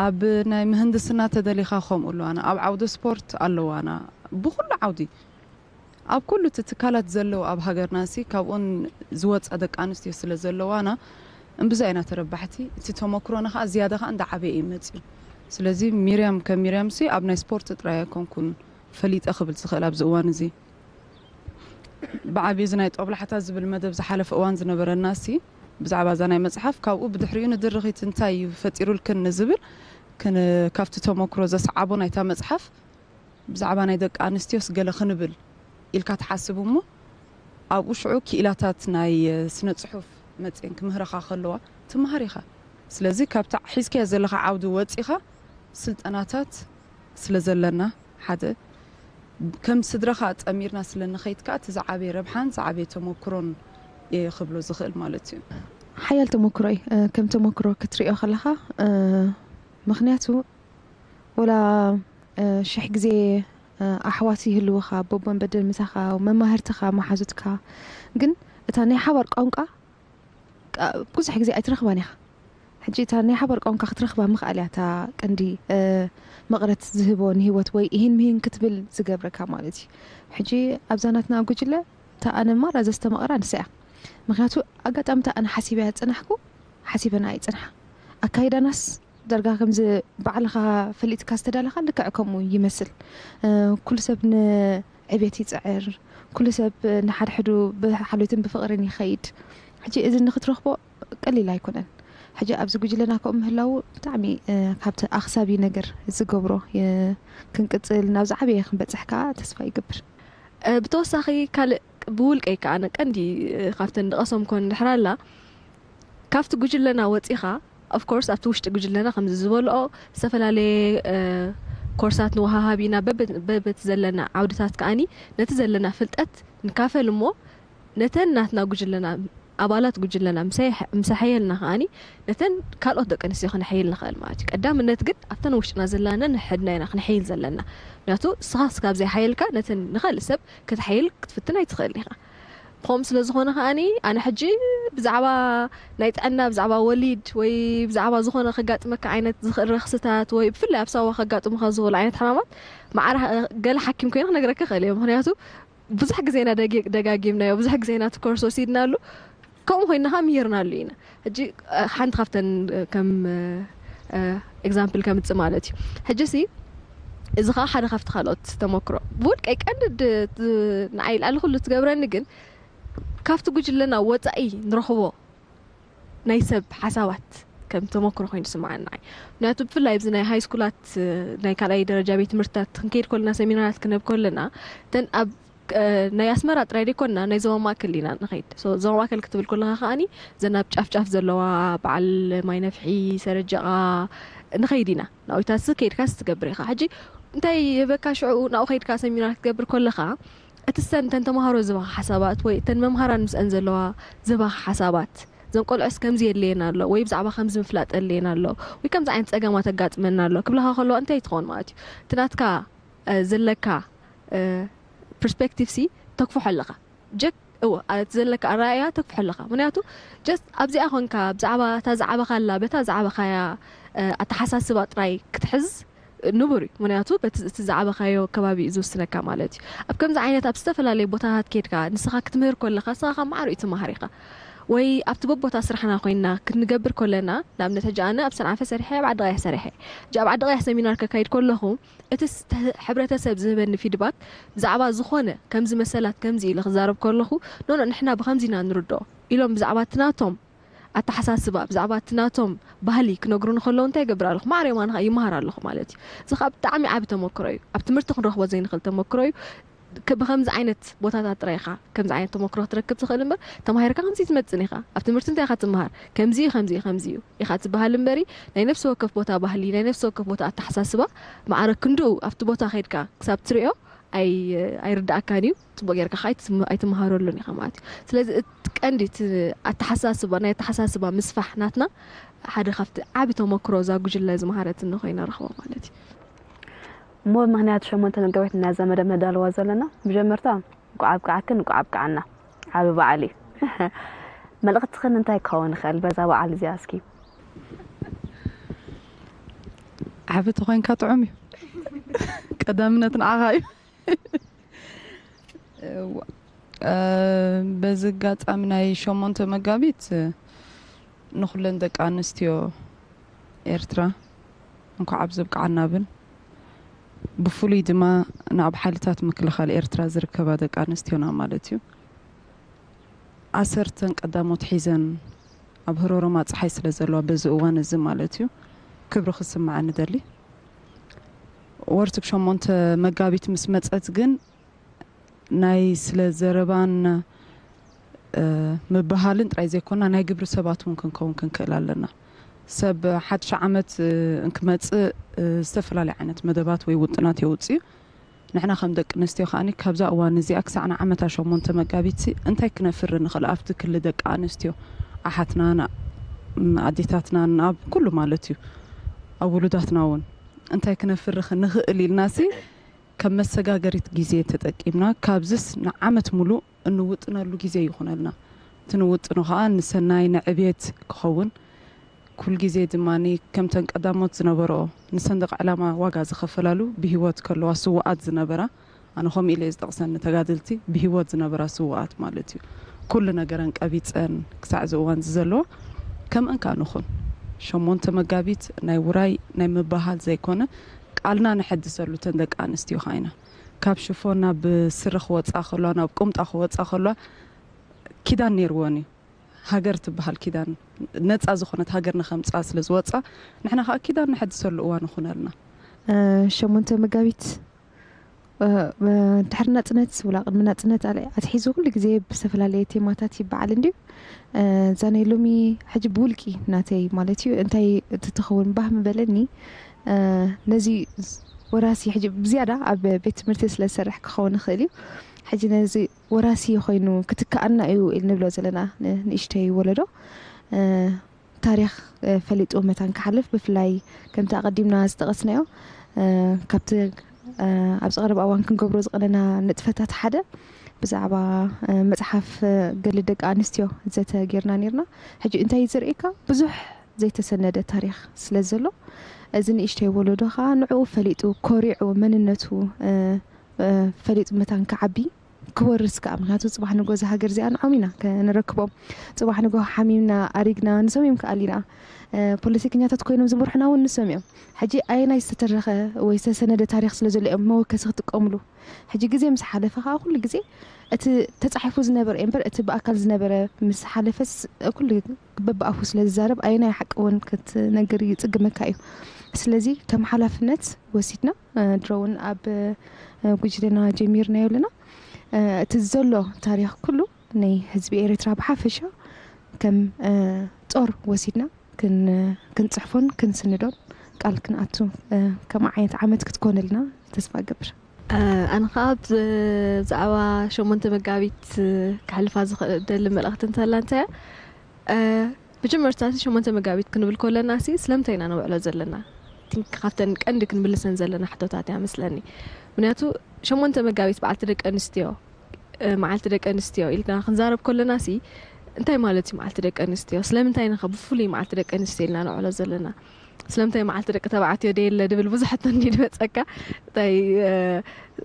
ኣብ ናይ ምህንድስና ተደሊኻ ከምኡ ኣለዋና። ኣብ ዓውዲ ስፖርት ኣለዋና። ብኩሉ ዓውዲ ኣብ ኩሉ እቲ ትካላት ዘለዉ ኣብ ሃገርና ሲ ካብኡን ዝወፃ ደቂ ኣንስትዮ ስለ ዘለዋና እምብዛ ኢና ተረባሕቲ። እቲ ተመክሮና ከዓ ዝያዳ ከዓ እንዳዓበየ እዩ መፅዩ። ስለዚ ሚርያም ከም ሚርያም ሲ ኣብ ናይ ስፖርት ጥራይ ኣይኮንኩን ፈሊጠ ክብል ዝኽእል ኣብዚ እዋን እዚ። ብዓብዪ እዚ ናይ ጦብላሕታ ዝብል መደብ ዝሓለፈ እዋን ዝነበረና ሲ ብዛዕባ እዛ ናይ መፅሓፍ ካብኡ ብድሕሪኡ ንድርኺት እንታይ እዩ ፈጢሩልክን ንዝብል ካብቲ ተመክሮ ዘስዓቦ ናይታ መፅሓፍ ብዛዕባ ናይ ደቂ ኣንስትዮስ ገለ ክንብል ኢልካ ትሓስብ እሞ ኣብኡ ሽዑ ክኢላታት ናይ ስነ ፅሑፍ መፅየን ክምህረኻ ከለዋ ትመሃር ኢኻ። ስለዚ ካብታ ሒዝካዮ ዘለኻ ዓውዲ ወፂኻ ስልጠናታት ስለ ዘለና ሓደ ከም ስድራ ከዓ ጠሚርና ስለ ንኸይድ ከዓ እቲ ዝዓበየ ረብሓን ዝዓበየ ተመክሮን እየ ክብሎ ዝኽእል ማለት እዩ። ሓያል ተመክሮ እዩ። ከም ተመክሮ ክትሪኦ ከለኻ ምኽንያቱ ወላ ሽሕ ግዜ ኣሕዋት ይህልውኻ፣ ኣቦን በደን ምሳኻ፣ መማህርትኻ፣ መሓዙትካ፣ ግን እታ ናይ ሓባር ቋንቋ ብዙሕ ግዜ ኣይትረኽባን ኢኻ። ሕጂ እታ ናይ ሓባር ቋንቋ ክትረኽባ ምኽኣል እያ እታ ቀንዲ መቕረት ዝህቦ ንህይወት ወይ ኢሂን ምሂን ክትብል ዝገብረካ ማለት እዩ። ሕጂ ኣብዛ ናትና ጉጅለ እታ ኣነ ማራ ዘስተማቕራ ንሳ እያ። ምኽንያቱ ኣጋጣሚ እታ ኣነ ሓሲበያ ዝጸናሕኩ ሓሲበን ኣይጽንሓ። ኣካይዳናስ ዳርጋ ከምዚ ባዕልኻ ፈሊጥካ ዝተዳለኻ ልክዕ ከምኡ ይመስል። ኩሉ ሰብ ንዕቤት ይጽዕር፣ ኩሉ ሰብ ንሓድሕዱ ብሓልዮትን ብፍቕርን ይኸይድ። ሕጂ እዚ ንክትረኽቦ ቀሊል ኣይኮነን። ሕጂ ኣብዚ ጉጅለና ከምኡ ምህላዉ ብጣዕሚ ካብቲ ኣኽሳቢ ነገር ዝገብሮ ክንቅጽል ናብ ዝዓበየ ክንበጽሕ ከዓ ተስፋ ይገብር። ብተወሳኺ ካልእ ብውልቀይ ከዓ ኣነ ቀንዲ ካብተን ድቐሰም ኮን ድሕር ኣላ ካብቲ ጉጅለና ወፂኻ of course ኣብቲ ውሽጢ ጉጅለና ከምዚ ዝበልኦ ዝተፈላለየ ኮርሳት ንወሃሃብ ኢና በበት ዘለና ዓውድታት ከዓኒ ነቲ ዘለና ፍልጠት ንካፈል እሞ ነተን ናትና ጉጅለና ኣባላት ጉጅለና ምስ ኣሐየልና ከዓኒ ነተን ካልኦት ደቂ ኣንስትዮ ክነሐይል ንኽእል ማለት እዩ። ቀዳምነት ግን ኣብተን ውሽጥና ዘለና ንሕድና ኢና ክነሐይል ዘለና። ምክንያቱ ንስኻ ስካብ ዘይሓየልካ ነተን ንኻልእ ሰብ ከተሐይል ክትፍትን ኣይትኽእል ኢኻ። ከምኡ ስለ ዝኾነ ከዓኒ ኣነ ሕጂ ብዛዕባ ናይ ጥዕና ብዛዕባ ወሊድ ወይ ብዛዕባ ዝኾነ ከጋጥመካ ዓይነት ዝኽእል ረኽስታት ወይ ብፍላይ ኣብ ሳዋ ከጋጥሙካ ዝኽእሉ ዓይነት ሕማማት ማዕረ ገለ ሓኪም ኮይነ ክነግረካ ክእል እየ። ምክንያቱ ብዙሕ ግዜ ኢና ደጊ- ደጋጊምናዮ፣ ብዙሕ ግዜ ኢና እቲ ኮርስ ወሲድናሉ፣ ከምኡ ኮይና ከዓ ምሂርናሉ ኢና። ሕጂ ሓንቲ ካብተን ከም ኤግዛምፕል ከምፅእ ማለት እዩ። ሕጂ ሲ እዚ ከዓ ሓደ ካብቲ ካልኦት ተመክሮ ብውልቀይ ቀንዲ ንዓይ ልዓሊ ኩሉ ትገብረኒ ግን ካብቲ ጉጅለና ወፃኢ ንረኽቦ ናይ ሰብ ሓሳባት ከም ተመክሮ ኮይኑ ስምዓኒ ንዓይ። ምክንያቱ ብፍላይ ኣብዚ ናይ ሃይ ስኩላት ናይ ካልኣይ ደረጃ ቤት ትምህርትታት ክንከይድ ከለና ሰሚናራት ክንህብ ከለና እተን ኣብ ናይ ኣስመራ ጥራይ ደይኮንና ናይ ዞባ ማእከል ኢና ንኸይድ። ዞባ ማእከል ክትብል ከለኻ ከዓኒ ዘን ኣብ ጫፍ ጫፍ ዘለዋ በዓል ማይ ነፍሒ ሰረጀቓ ንኸይድ ኢና። ናዊታሲ ከይድካስ ትገብር ኢኻ። ሕጂ እንታይ የበካ ሽዑ ናብኡ ከይድካ ሰሚናር ክትገብር ከለኻ እቲ ሰን እተን ተምሃሮ ዝባኻ ሓሳባት ወይ እተን መምሃራን ምስአን ዘለዋ ዝባኻ ሓሳባት ዘን ቆልዑስ ከምዚ የድልየና ኣሎ ወይ ብዛዕባ ከምዚ ምፍላጥ የድልየና ኣሎ ወይ ከምዚ ዓይነት ፀገማት ኣጋጥመና ኣሎ ክብላኻ ከለዋ እንታይ ትኸውን ማለት እዩ እቲ ናትካ ዘለካ ፐርስፔክቲቭ ሲ ተክፍሖ ኣለኻ ጀክ እወ እቲ ዘለካ ኣረኣእያ ተክፍሖ ኣለኻ ምክንያቱ ጀስት ኣብዚኣ ኮንካ ብዛዕባ እታ ዝዓበኻላ በታ ዝዓበኻያ ኣተሓሳስባ ጥራይ ክትሕዝ ንቡር እዩ ምክንያቱ በቲ እቲ ዝዓበኻዮ ከባቢ እዩ ዝውስነካ ማለት እዩ ኣብ ከምዚ ዓይነት ኣብ ዝተፈላለየ ቦታታት ከድካ ንስኻ ክትምህር ከለኻ ንስኻ ካብ ማዕሩ እዩ ትመሃር ኢኻ ወይ ኣብቲ በቦታ ስራሕና ኮይንና ክንገብር ከለና ንኣብነት ሕጂ ኣነ ኣብ ሰንዓፈ ሰሪሐ ኣብ ዓዲ ቀይሕ ሰሪሐ ሕጂ ኣብ ዓዲ ቀይሕ ሰሚናር ከካይድ ከለኹ እቲ ሕብረተሰብ ዝህበኒ ፊድባክ ብዛዕባ ዝኾነ ከምዚ መሰላት ከምዚ ኢለ ክዛረብ ከለኹ ኖኖ ንሕና ብከምዚ ኢና ንርድኦ ኢሎም ብዛዕባ እቲ ናቶም ኣተሓሳስባ ብዛዕባ እቲ ናቶም ባህሊ ክነግሩኒ ከለዉ እንታይ ይገብር ኣለኹ ማዕረ የማንኻ ይመሃር ኣለኹ ማለት እዩ እዚ ከዓ ብጣዕሚ ዓቢ ተመክሮ እዩ ኣብ ትምህርቲ ክንረኽቦ ዘይንኽእል ተመክሮ እዩ ብከምዚ ዓይነት ቦታታት ጥራይ ኢኻ ከምዚ ዓይነት ተመክሮ ክትረክብ ትኽእል እምበር ተማሂርካ ከምዚ ትመጽን ኢኻ ኣብ ትምህርቲ እንታይ ኢኻ ትመሃር ከምዚ እዩ ከምዚ እዩ ከምዚ እዩ ኢኻ ትበሃል እምበሪ ናይ ነፍሲ ወከፍ ቦታ ባህሊ ናይ ነፍሲ ወከፍ ቦታ ኣተሓሳስባ ማዕረ ክንድኡ ኣብቲ ቦታ ከድካ ክሳብ ትሪኦ ኣይርድኣካን እዩ ፅቡቅ ጌርካ ከዓ ኣይትመሃረሉን ኢኻ ማለት እዩ ስለዚ እቲ ቀንዲ እቲ ኣተሓሳስባ ናይ ኣተሓሳስባ ምስፋሕ ናትና ሓደ ካብቲ ዓቢ ተመክሮ እዛ ጉጅለ ዝመሃረትኒ ኮይነ ረኽቦ ማለት እዩ እሞ ብምኽንያት ሸሞንተ መጋቢት ናይዛ መደብ ነዳልዋ ዘለና መጀመርታ እንኳዕ ኣብቅዓክን እንኳዕ ኣብቅዓና ዓቢ በዓል እዩ መልእኽትኽን እንታይ ክኸውን ይኽእል በዛ በዓል እዚኣ እስኪ ዓቢ ተኾይንካ ጥዑም እዩ ቀዳምነት ንዓኻ እዩ በዚ ኣጋጣሚ ናይ ሸሞንተ መጋቢት ንኹለን ደቂ ኣንስትዮ ኤርትራ እንኳዕ ኣብዚ ኣብቅዓና ብል ብፍሉይ ድማ ናብ ሓይልታት ምክልኻል ኤርትራ ዝርከባ ደቂ ኣንስትዮና ማለት እዩ ኣሰርተን ቀዳሞት ሒዘን ኣብ ህሮሮማ ፀሓይ ስለ ዘለዋ በዚ እዋን እዚ ማለት እዩ ክብሪ ክስምዐኒ ደሊ ወርትግ ሸሞንተ መጋቢት ምስ መፀት ግን ናይ ስለ ዘረባን ምብሃልን ጥራይ ዘይኮና ናይ ግብሪ ሰባት እውን ክንከውን ክንክእል ኣለና ሰብ ሓድሽ ዓመት እንክመፅእ ዝተፈላለዩ ዓይነት መደባት ወይ ውጥናት የውፅእ እዩ ንሕና ከም ደቂ ኣንስትዮ ከዓኒ ካብዛ እዋን እዚኣ ክሳዕ ንዓመታ ሸሞንተ መጋቢት እንታይ ክነፍሪ ንኽእል ኣብቲ ክሊ ደቂ ኣንስትዮ ኣሓትና ኣዴታትና ኣብ ኩሉ ማለት እዩ ኣብ ውሉዳትና እውን እንታይ ክነፍሪ ንኽእል ኢልናሲ ከም መሰጋገሪት ግዜ ተጠቂምና ካብዝስ ንዓመት ሙሉእ እንውጥነሉ ግዜ ይኹነልና። እቲ ንውጥኖ ኸኣ ንሰናይ ንዕብየት ክኸውን ኩል ግዜ ድማ ከምተን ቀዳሞት ዝነበርኦ ንሰንደቕ ዕላማ ዋጋ ዝኸፈላሉ ብህይወት ከለዋ ስውኣት ዝነበራ ኣነ ከምኡ ኢለ እየ ዝጠቕሰን ንተጋደልቲ ብህይወት ዝነበራ ስውኣት ማለት እዩ ኩሉ ነገረን ቀቢፀን ክሳዕ እዚ እዋን እዚ ዘለዋ ከምእን ከኣ ንኹን። ሸሞንተ መጋቢት ናይ ውራይ ናይ ምብሃል ዘይኮነ፣ ቃልና ነሐድሰሉ እተን ደቂ ኣንስትዮ ከኣ ኢና። ካብ ሽፎን ናብ ስረ ክወጻ ከሎ፣ ናብ ቁምጣ ክወጻ ከሎ ኪዳን ነይርወን እዩ። ሃገር ትበሃል ኪዳን፣ ነጻ ዝኾነት ሃገር ንኸምጽኣ ስለ ዝወጻ፣ ንሕና ከኣ ኪዳን ነሐድሰሉ እዋን ይኹነልና። እ፣ ሸሞንተ መጋቢት፣ እ፣ እ፣ ድሕሪ ናጽነት፣ ውላ ቅድሚ ናጽነት ኣለ-፣ ኣትሒዙ ኩሉ ግዜ ብዝተፈላለየ ቴማታት ይበዓል እንድዩ። እ፣ እዛ ናይ ሎሚ ሕጂ ብውልቂ ናተይ ማለት እዩ፣ እንታይ ትትኸውን ባህ ምበለኒ፣ እ፣ ነዚ ወራሲ ሕጂ ብዝያዳ ኣብ ቤት ትምህርቲ ስለ ዝሰርሕ ክኸውን ይኽእል እዩ። ሕጂ ነዚ ወራሲ ኮይኑ ክትከኣና እዩ ኢል ንብሎ ዘለና ን-፣ ንእሽተይ ወለዶ። እ፣ ታሪኽ፣ እ፣ ፈሊጡ መታን ክሓልፍ፣ ብፍላይ ከምቲ ኣቐዲምና ዝጠቐስናዮ፣ እ፣ ካብቲ፣ እ፣ ኣብዚ ቀረባ እዋን ክንገብሮ ዝቐነና ንጥፈታት ሓደ ብዛዕባ፣ እ፣ መጽሓፍ፣ እ፣ ገድሊ ደቂ ኣንስትዮ ዘተ ጌርና ኔርና። ሕጂ እንታይ እዩ ዘርእየካ? ብዙሕ ዘይተሰነደ ታሪኽ ስለ ዘሎ፣ እዚ ንእሽተይ ወለዶ ኸኣ ንዕኡ ፈሊጡ፣ ኮሪዑ፣ መንነቱ፣ እ፣ እ፣ ፈሊጡ መታን ክዓቢ፣ ክወርስ ከኣ። ምኽንያቱ ጽባሕ ንጎ እዛ ሃገር እዚኣ ንዖም ኢና ከ-፣ ንረክቦም። ጽባሕ ንጎ ሓሚምና፣ ኣሪግና፣ ንሶም እዮም ክኣሊና። እ፣ ፖለቲከኛታት ኮይኖም ዝመርሑና እውን ንሶም እዮም። ሕጂ ኣየናይ ዝተተረኸ ወይ ዝተሰነደ ታሪኽ ስለ ዘሎ እዮም መወከሲ ክጥቀምሉ? ሕጂ ግዜ ምስ ሓለፈ ከኣ ኩሉ ግዜ እቲ ተጻሒፉ ዝነበረ እምበር እቲ ብኣካል ዝነበረ ምስ ሓለፈስ ኩሉ በብኣፉ ስለ ዝዛረብ ኣየናይ ሓቂ እውን ክትነግር ይጽግመካ እዩ። ስለዚ ከም ሓላፍነት ወሲድና፣ እ፣ ድሮ እውን ኣብ፣ እ፣ ጉጅለና ጀሚርናዮ ኣለና። እ፣ እቲ ዘሎ ታሪኽ ኩሉ ናይ ህዝቢ ኤርትራ ብሓፈሻ ከም፣ እ፣ ጾር ወሲድና ክን-፣ ክንጽሕፎን ክንስንዶን ቃል ክንኣቱ፣ እ፣ ከምኡ ዓይነት ዓመት ክትኮነልና ተስፋ እገብር። እ፣ ኣነ ኸኣ ብዛዕባ ሸሞንተ መጋቢት፣ እ፣ ከሕልፋ ዝኽእል ደሊ መልእኽቲ እንተላ እንታይ እያ? እ፣ መጀመርታ እቲ ሸሞንተ መጋቢት ክንብል ከለና ሲ ስለምንታይ ኢና ነውዕሎ ዘለና? ቲንክ ካብተን ቀንዲ ክንምልሰን ዘለና ሕቶታት እያ መስለኒ። ምክንያቱ ሸሞንተ መጋቢት በዓልቲ ደቂ ኣንስትዮ፣ እ፣ መዓልቲ ደቂ ኣንስትዮ ኢልና ክንዛረብ ከለና ሲ እንታይ ማለት እዩ መዓልቲ ደቂ ኣንስትዮ? ስለምንታይ ኢና ከ ብፍሉይ መዓልቲ ደቂ ኣንስትዮ ኢልና ነውዕሎ ዘለና? ስለምንታይ መዓልቲ ደቂ ተባዕትዮ ደየለ ድብል ብዙሕ ሕቶ እንዲ ድመጸካ። እንታይ፣ እ፣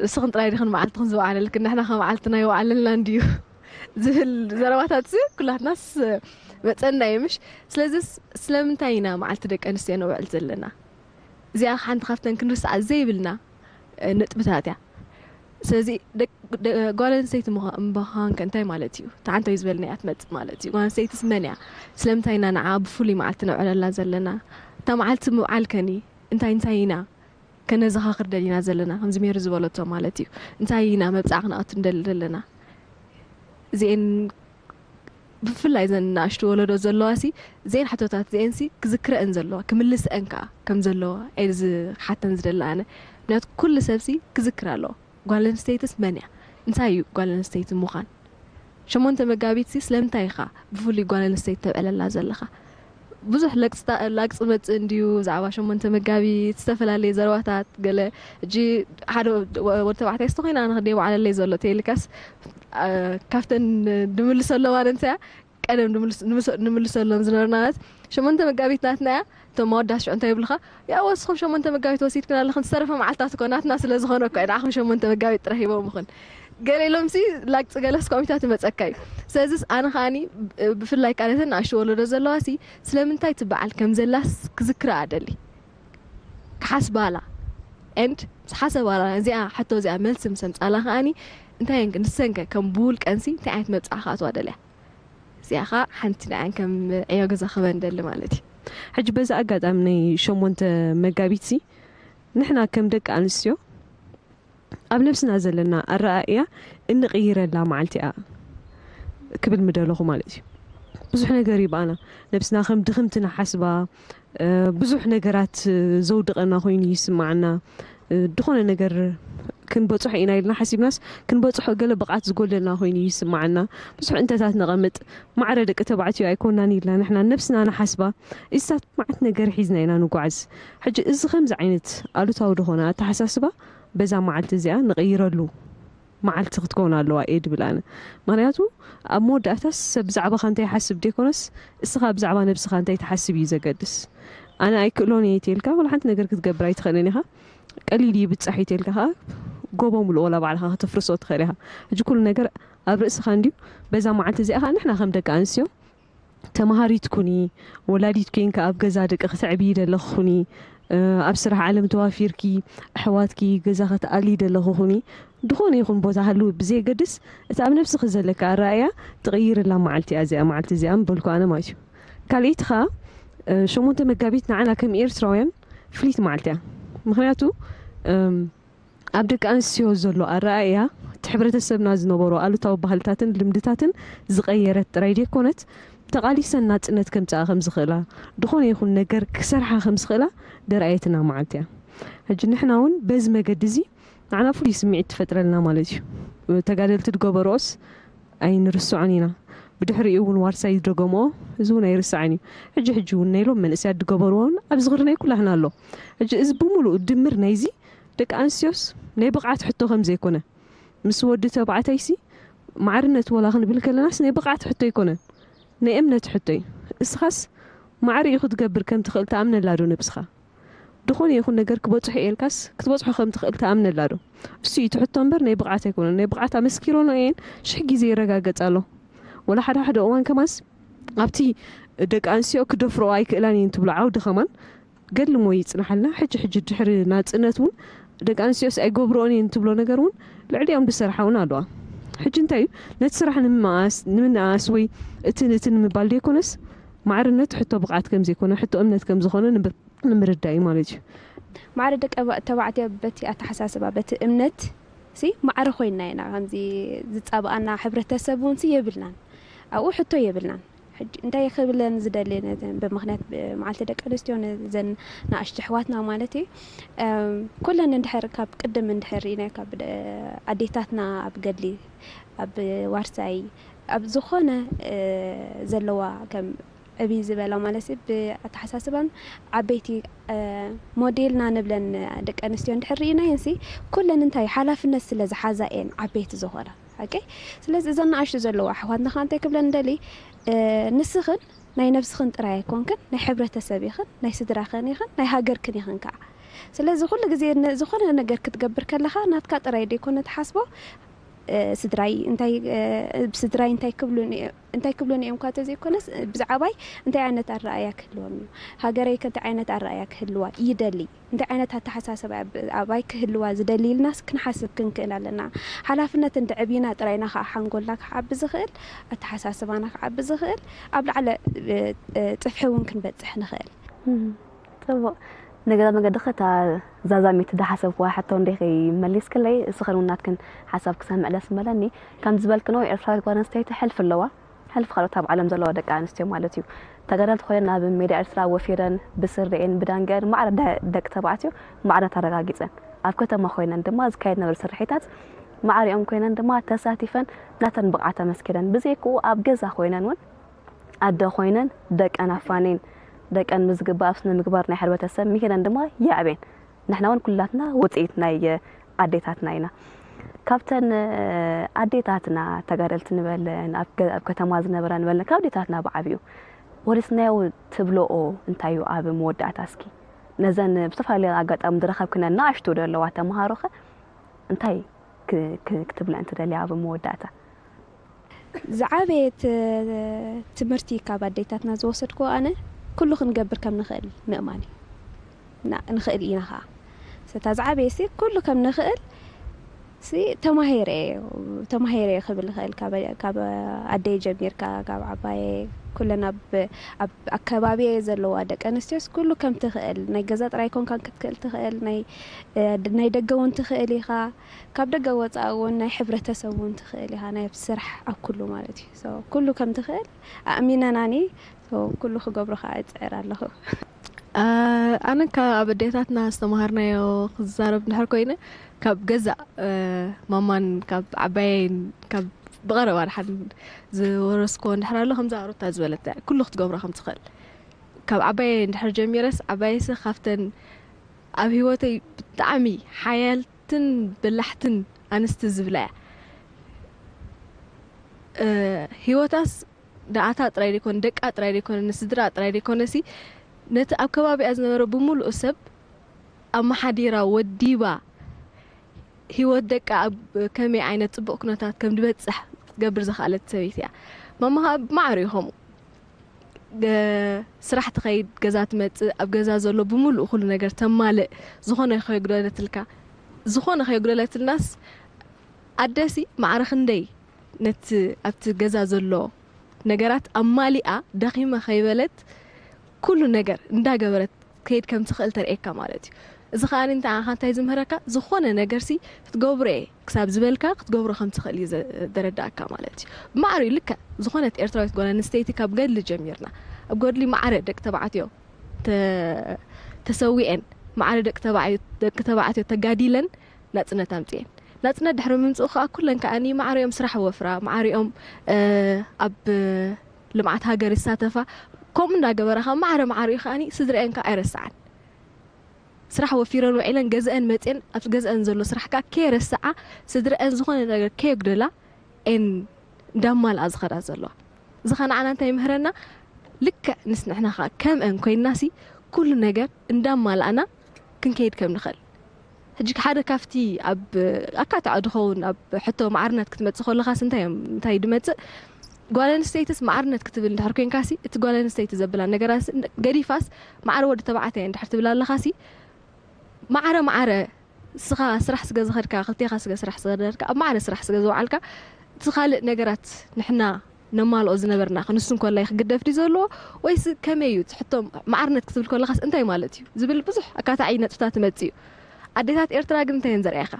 እስኽን ጥራይ ዲኽን መዓልትኽን ዝወዓለልክን ንሕና ከ መዓልትና ይወዓለልና እንድዩ? ዝብል ዘረባታት ሲ ኩላትናስ መጸና እዩ ምሽ? ስለዚ ስ-፣ ስለምንታይ ኢና መዓልቲ ደቂ ኣንስትዮ ነውዕል ዘለና? እዚኣ ሓንቲ ካብተን ክንርስዓ ዘይብልና፣ እ፣ ነጥብታት እያ። ስለዚ ደቅ-፣ ደ-፣ ጓል ኣንስተይቲ ምዃ-፣ ምዃን ከ እንታይ ማለት እዩ? እታ ዓንተው ዝበልናያ ትመጽእ ማለት እዩ። ጓል ኣንስተይትስ መን እያ? ስለምንታይ ኢና ንዓ ብፍሉይ መዓልቲ ነውዕለላ ዘለና? እታ መዓልቲ ምብዓል ከኒ እንታይ እንታይ ኢና ከነዘኻኽር ደሊና ዘለና? ከምዚ ሜሪ ዝበለቶ ማለት እዩ። እንታይ ኢና መብጻዕ ክነኣቱ ንደሊ ዘለና? እዚኤን ብፍላይ ዘን ንኣሽቱ ወለዶ ዘለዋ ሲ ዘን ሕቶታት ዘን ሲ ክዝክረአን ዘለዋ ክምልስአን ከኣ ከም ዘለዋ እየ ዝሓተን ዝደሊ ኣነ። ምክንያቱ ኩሉ ሰብ ሲ ክዝክር ኣለዎ። ጓል ኣንስተይትስ መን እያ? እንታይ እዩ ጓል ኣንስተይቲ ምዃን? ሸሞንተ መጋቢት ሲ ስለምንታይ ኢኻ ብፍሉይ ጓል ኣንስተይቲ ተብዕለላ ዘለኻ? ብዙሕ ለቅጽታ-፣ ላግጺ መጽእ እንድዩ ብዛዕባ ሸሞንተ መጋቢት ዝተፈላለየ ዘረባታት ገለ። ሕጂ ሓደ ወ-፣ ወዲ ተባዕታይ ስተኾይና ኣነ ክደ በዓለለይ ዘሎ ተይልካስ፣ አ፣ ካብተን ንምልሰሎም ኣነ እንታይ ቀደም ንምልስ-፣ ንምስ-፣ ንምልሰሎም ዝነበርና ማለት ሸሞንተ መጋቢት ናትና እያ። እቶም መወዳት ሽዑ እንታይ ይብልኻ? ያ ወስኹም ሸሞንተ መጋቢት ወሲድክን ኣለኽን፣ ዝተረፈ መዓልታት እኮ ናትና ስለ ዝኾነ እኮ እዩ ንዓኹም ሸሞንተ መጋቢት ጥራሕ ሂቦም ይኹን። ገለ ኢሎም ሲ ላግጺ ገለስ ኮሚታ ትመጸካ እዩ። ስለዚስ ኣነ ከኣኒ ብ-፣ ብፍላይ ቃለተን ንኣሽቱ ወለዶ ዘለዋ ሲ ስለምንታይ ትበዓል ከም ዘላስ ክዝክራ ኣደሊ። ክሓስባላ። ኤንድ ምስ ሓሰባላ እዚኣ ሕቶ እዚኣ መልሲ ምስ ኣምጻላ ከኣኒ እንታይ ንሰንከ ከም ብውልቀንሲ እንታይ ዓይነት መብጻዓ ክኣትዋ ደልያ? እዚኣ ኸኣ ሓንቲ ንዓን ከም ዕዮ ገዛ ክበን ደሊ ማለት እዩ። ሕጂ በዚ ኣጋጣሚ ናይ ሸሞንተ መጋቢት ሲ ንሕና ከም ደቂ ኣንስትዮ ኣብ ነብስና ዘለና ኣረኣእያ እንቕይረላ መዓልቲ እያ ክብል ምደለኹ ማለት እዩ። ብዙሕ ነገር እዩ ብኣና ነብስና ከም ድኽምቲ ንሓስባ፣ እ፣ ብዙሕ ነገራት ዘውድቐና ኮይኑ ይስምዓና። እ፣ ድኾነ ነገር ክንበጽሖ ኢና ኢልና ሓሲብናስ ክንበጽሖ ገለ ብቕዓት ዝጎደልና ኮይኑ ይስምዓና። ብዙሕ እንተታት ነቐምጥ፣ ማዕረ ደቂ ተባዕትዮ ኣይኮናን ኢልና ንሕና ነብስና ንሓስባ። ኢሳት መዓት ነገር ሒዝና ኢና ንጓዓዝ። ሕጂ እዚ ከምዚ ዓይነት ኣሉታዊ ድኾነ ኣተሓሳስባ በዛ መዓልቲ እዚኣ ንቕይረሉ መዓልቲ ክትከውን ኣለዋ እየ ድብል ኣነ። ምኽንያቱ ኣብ መወዳእታስ ሰብ ብዛዕባኻ እንታይ ይሓስብ ደይኮነስ እስኻ ብዛዕባ ነብስኻ እንታይ ትሓስብ እዩ ዘገድስ። ኣነ ኣይክእሎን እየ ተይልካ ወላ ሓንቲ ነገር ክትገብር ኣይትኽእልን ኢኻ። ቀሊል እዩ ይብጻሕ እዩ ተይልካ ከኣ ጎቦ ሙሉእ ወላ ባዕልኻ ከተፍርሶ ትኽእል ኢኻ። ሕጂ ኩሉ ነገር ኣብ ርእስኻ እንድዩ። በዛ መዓልቲ እዚኣ ከኣ ንሕና ከም ደቂ ኣንስትዮ ተማሃሪት ኩኒ፣ ወላዲት ኮይንካ ኣብ ገዛ ደቂ ክትዕብዪ ደለኺ ኩኒ፣ ኣብ ስራሕ ዓለም ተዋፊርኪ ኣሕዋትኪ ገዛ ክትኣሊ ደለኺ ኩኒ፣ ዝኾነ ይኹን ቦታ ሃሉ ብዘየገድስ፣ እቲ ኣብ ነብስኺ ዘለካ ኣረኣእያ ትቕይርላ መዓልቲ እያ እዚኣ፣ መዓልቲ እዚኣ ምበልኩ ኣነ ማለት እዩ። ካልኣይቲ ኸኣ፣ ሸሞንተ መጋቢት ንዓና ከም ኤርትራውያን ፍልይቲ መዓልቲ እያ። ምኽንያቱ ኣብ ደቂ ኣንስትዮ ዘሎ ኣረኣእያ፣ እቲ ሕብረተሰብና ዝነበሮ ኣሉታዊ ባህልታትን ልምድታትን ዝቐየረት ጥራይ ደይኮነት፣ ተቓሊሰን ናጽነት ከምጽኣ ከም ዝኽእላ፣ ዝኾነ ይኹን ነገር ክሰርሓ ከም ዝኽእላ ደርኣየትና መዓልቲ እያ። ሕጂ ንሕና እውን በዚ መገዲ እዚ ንዓና ፍሉይ ስምዒት ትፈጥረልና ማለት እዩ። ተጋደልቲ ዝገበርኦስ ኣይንርስዖን ኢና። ብድሕሪኡ እውን ዋርሳይ ዝደገምኦ፣ እዚ እውን ኣይርስዓን እዩ። ሕጂ ሕጂ እውን ናይ ሎም መንእሰያት ዝገበርዎ እውን ኣብ ዝኽሪ ናይ ኩላህና ኣሎ። ሕጂ እዚ ብምሉኡ ድምር ናይዚ ደቂ ኣንስትዮስ ናይ ብቕዓት ሕቶ ከም ዘይኮነ፣ ምስ ወዲ ተባዕታይሲ ማዕርነት ወላ ክንብል ከለናስ ናይ ብቕዓት ሕቶ ኣይኮነን፣ ናይ እምነት ሕቶ እዩ። እስኻስ ማዕሪኡ ክትገብር ከም ትኽእል ትኣምነላ ዶ ነብስኻ? ዝኾነ ይኹን ነገር ክበጽሖ እየ ኢልካስ ክትበጽሖ ከም ትኽእል ትኣምነላ ዶ? እሱ እዩ እቲ ሕቶ እምበር ናይ ብቕዓት ኣይኮነን። ናይ ብቕዓት ኣመስኪሮኖ እየን ሽሕ ግዜ ይረጋገጽ ኣሎ። ወላ ሓደ ሓደ እዋን ከማንስ ኣብቲ ደቂ ኣንስትዮ ክደፍርኦ ኣይክእላን እየን ትብሎ ዓውዲ ከማን ገድሊ ሞ ይጽናሓልና። ሕጂ ሕጂ ድሕሪ ናጽነት እውን ደቂ ኣንስትዮስ ኣይገብርኦን እየን ትብሎ ነገር እውን ልዕሊኦም ዝሰርሓ እውን ኣለዋ። ሕጂ እንታይ እዩ ነቲ ስራሕ ንምመኣስ፣ ንምንኣስ ወይ እትን እትን ንምባል ዘይኮነስ ማዕርነት ሕቶ ብቕዓት ከም ዘይኮነ፣ ሕቶ እምነት ከም ዝኾነ ንምር-፣ ንምርዳእ እዩ ማለት እዩ። ማዕረ ደቂ ኣባ-፣ ተባዕትዮ በቲ ኣተሓሳስባ፣ በቲ እምነት ሲ ማዕረ ኮይንና ኢና። ከምዚ ዝጻብኣና ሕብረተሰብ እውን ሲ የብልናን። ኣብኡ ሕቶ የብልናን። ሕጂ እንታይ ክብለን ዝደሊ ነዘን ብምኽንያት ብ-፣ መዓልቲ ደቂ ኣንስትዮ ነዘን ንኣሽቱ ኣሕዋትና ማለት እዩ። እም፣ ኩለን እንድሕር ካብ ቅድም እንድሕር ርኢናዮ ካብ ደ-፣ ኣዴታትና ኣብ ገድሊ፣ ኣብ ዋርሳይ፣ ኣብ ዝኾነ፣ እ፣ ዘለዋ ከም ዕብይ ዝበላ ማለት እዩ ብኣተሓሳስባን ዓበይቲ፣ እ፣ ሞዴልና ንብለን ደቂ ኣንስትዮ እንድሕር ርኢናየን ሲ ኩለን እንታይ ሓላፍነት ስለ ዝሓዛ እየን ዓበይቲ ዝኾና። ኦኬ፣ ስለዚ እዘን ንኣሽቱ ዘለዋ ኣሕዋትና ከዓ እንታይ ክብለን እንደሊ፣ እ፣ ንስኽን ናይ ነብስኽን ጥራይ ኣይኮንክን፣ ናይ ሕብረተሰብ ኢኽን፣ ናይ ስድራኽን ኢኽን፣ ናይ ሃገርክን ኢኽን ከዓ። ስለዚ ኩሉ ግዜ ን-፣ ዝኾነ ነገር ክትገብር ከለኻ ናትካ ጥራይ ደይኮነ ትሓስቦ፣ እ፣ ስድራይ እንታይ፣ እ፣ ስድራይ እንታይ ክብሉኒ፣ እንታይ ክብሉኒ እዮም እኳ ተዘይኮነስ፣ ብዛዕባይ እንታይ ዓይነት ኣረኣእያ ክህልዎም እዩ፣ ሃገረይ ከ እንታይ ዓይነት ኣረኣእያ ክህልዋ ይደሊ፣ እንታይ ዓይነት ኣተሓሳስባ ኣብ-፣ ኣባይ ክህልዋ ዝደሊ ኢልናስ ክንሓስብ ክንክእል ኣለና። ሓላፍነት እንድዕብና ጥራይና ከዓ ሓንጎልና ክዓቢ ዝኽእል፣ ኣተሓሳስባና ክዓቢ ዝኽእል፣ ኣብ ላዕለ፣ እ፣ እ፣ ጽፍሒ እውን ክንበጽሕ ንኽእል። እም፣ ጽቡቕ። ንገለ መገዲ ኸ እታ ዛዛሚት ዝሓሰብክዋ ሕቶ እንዲኺ መሊስክለይ፣ እስኽን እውን ናትክን ሓሳብ ክሰምዕ ደስ ምበለኒ። ከም ዝበልክንዎ ኤርትራዊት ጓል ኣንስተይቲ ሕልፊ ኣለዋ። ሕልፊ ካልኦት ኣብ ዓለም ዘለዋ ደቂ ኣንስትዮ ማለት እዩ። ተጋደልቲ ኮይነን ኣብ ሜዳ ኤርትራ ወፊረን ብስሪኤን ብዳንግአን ማዕረ ደ-፣ ደቂ ተባዕትዮ ማዕርነት ኣረጋጊጸን። ኣብ ከተማ ኮይነን ድማ ዝካየድ ነበረ ስርሒታት ማዕሪኦም ኮይነን ድማ ተሳቲፈን ናተን ብቕዓት ኣመስኪረን። ብዘይክኡ ኣብ ገዛ ኮይነን እውን ኣደ ኮይነን ደቀን ኣፋንየን፣ ደቀን ብዝግባእ ኣብ ስነ ምግባር ናይ ሕብረተሰብ ምሂረን ድማ የዕብየን። ንሕና እውን ኩላትና ውፅኢት ናይ ኣዴታትና ኢና። ካብተን ኣዴታትና ተጋደልቲ ንበለን፣ ኣብ ገ-፣ ኣብ ከተማ ዝነበራ ንበለን፣ ካብ ኣዴታትና ብዓብዩ ወሪስናዮ ትብልኦ እንታይ እዩ? ኣብ መወዳእታ እስኪ ነዘን ብዝተፈላለየ ኣጋጣሚ ዝረኸብክነን ንኣሽቱ ዶ ኣለዋ ተምሃሮኸ እንታይ ክ-፣ ክ-፣ ክትብለን ትደልያ ኣብ መወዳእታ? ዝዓበየ ት-፣ ትምህርቲ ካብ ኣዴታትና ዝወሰድክዎ ኣነ፣ ኩሉ ክንገብር ከም ንኽእል ምእማን እዩ። ና-፣ ንኽእል ኢና ኸዓ። እታ ዝዓበየ ሲ፣ ኩሉ ከም ንኽእል ሲ፣ ተማሂረ እየ፣ ተማሂረ እየ ክብል ይኽእል። ካብ፣ ካብ ኣደይ ጀሚርካ፣ ካብ ዓባየ፣ ኩለን ኣብ፣ ኣብ ኣከባቢየ ዘለዋ ደቂ ኣንስትዮስ፣ ኩሉ ከም ትኽእል፣ ናይ ገዛ ጥራይ ኮንካ ክትክእል ትኽእል፣ ናይ፣ እ፣ ናይ ደገ እውን ትኽእል ኢኻ። ካብ ደገ ወፃእ እውን ናይ ሕብረተሰብ እውን ትኽእል ኢኻ፣ ናይ ስራሕ ኣብ ኩሉ ማለት እዩ። So፣ ኩሉ ከም ትኽእል ኣእሚነናኒ። So፣ ኩሉ ክገብሮ ከዓ እፅዕር ኣለኹ። አ-፣ ኣነ ካብ ኣብ ኣዴታትና ዝተምሃርናዮ ክዛረብ እንድሕር ኮይነ፣ ካብ ገዛ፣ እ፣ ማማን ካብ ዓባየን ካብ ብቐረባ ድሓን ዝወረስክዎ እንድሕር ኣሎ፣ ከምዛ ሩታ ዝበለት ኩሉ ክትገብሮ ከም ትኽእል። ካብ ዓባየ እንድሕር ጀሚረስ፣ ዓባየሰ ካብተን ኣብ ህይወተይ ብጣዕሚ ሓያልትን በላሕትን ኣንስቲ ዝብላ እያ። እ፣ ህይወታስ ንኣታ ጥራይ ደይኮነ፣ ደቃ ጥራይ ደይኮነ፣ ንስድራ ጥራይ ደይኮነሲ፣ ነቲ ኣብ ከባቢኣ ዝነበረ ብምሉኡ ሰብ ኣመሓዲራ፣ ወዲባ፣ ህይወት ደቃ ኣብ ከመይ ዓይነት ጽቡቕ ኩነታት ከም ዝበጽሕ ክትገብር ዝኸኣለት ሰበይቲ እያ። ማማ ኸኣ ብማዕረ እዩ ከምኡ። ገ- ስራሕ ትኸይድ፣ ገዛ ትመጽእ፣ ኣብ ገዛ ዘሎ ብምሉእ ኩሉ ነገር ተማልእ፣ ዝኾነ ከየጉደለትልካ፣ ዝኾነ ከየጉደለትልናስ ኣደሲ ማዕረ ክንደይ ነቲ ኣብቲ ገዛ ዘሎ ነገራት ኣማሊኣ ደኺመ ከይበለት ኩሉ ነገር እንዳገበረት ከይድ ከም ትኽእል ተርእየካ ማለት እዩ። እዚ ከኣ እንታይ ዓኻ እንታይ ዝምህረካ፣ ዝኾነ ነገርሲ ክትገብሮ እየ ክሳብ ዝበልካ ክትገብሮ ከም ትኽእል እዩ ዘ- ዘረዳእካ ማለት እዩ። ብማዕሪኡ ልክዕ ዝኾነት ኤርትራዊት ጓል ኣንስተይቲ ካብ ገድሊ ጀሚርና ኣብ ገድሊ ማዕረ ደቂ ተባዕትዮ ተ- ተሰዊኤን ማዕረ ደቂ ተባዕትዮ ደቂ ተባዕትዮ ተጋዲለን ናጽነት ኣምጽኤን። ናጽነት ድሕሪ ምምጽኡ ከኣ ኩለን ከኣ ማዕሪኦም ስራሕ ወፍራ ማዕሪኦም ኣብ ልምዓት ሃገር ይሳተፋ። ከምኡ እንዳገበራ ከኣ ማዕረ ማዕሪኡ ከኣ ስድረአን ከኣ ኣይረስዓን። ስራሕ ወፊረን ውዒለን ገዝአን መፅየን ኣብቲ ገዝአን ዘሎ ስራሕ ከዓ ከየረስዓ ስድረአን ዝኾነ ነገር ከየጉደላ ኤን እንዳማልኣ ዝኸዳ ዘለዋ። እዚ ኸ ንዓና እንታይ ይምህረና? ልክዕ ንስ ንሕና ከዓ ከምአን ኮይንናሲ ኩሉ ነገር እንዳማልኣና ክንከይድ ከም ንኽእል። ሕጂ ሓደ ካብቲ ኣብ ኣካታዕ ድኸውን ኣብ ሕቶ ማዕርነት ክትመፅእ ከለኻስ እንታይ እዮም እንታይ ድመፅእ? ጓል ኣንስተይትስ ማዕርነት ክትብል እንድሕር ኮይንካሲ እቲ ጓል ኣንስተይቲ ዘብላ ነገራሲ ገዲፋስ ማዕረ ወዲ ተባዕታይ እንድሕር ትብል ኣለኻሲ ማዕረ ማዕረ ስኻ ስራሕ ስገ ዝኸድካ ክልቴኻ ስገ ስራሕ ዝኸደድካ ኣብ ማዕረ ስራሕ ስገ ዝወዓልካ እቲ ካልእ ነገራት ንሕና ነማልኦ ዝነበርና ክንሱ እንኮላይ ክግደፍ ድዩ ዘለዎ ወይስ ከመይ እዩ እቲ ሕቶ? ማዕርነት ክትብል ከለኻስ እንታይ ማለት እዩ ዝብል ብዙሕ ኣካታዒ ነጥብታት ትመጽእ እዩ። ኣዴታት ኤርትራ ግን እንታይ እየን ዘርእያኻ?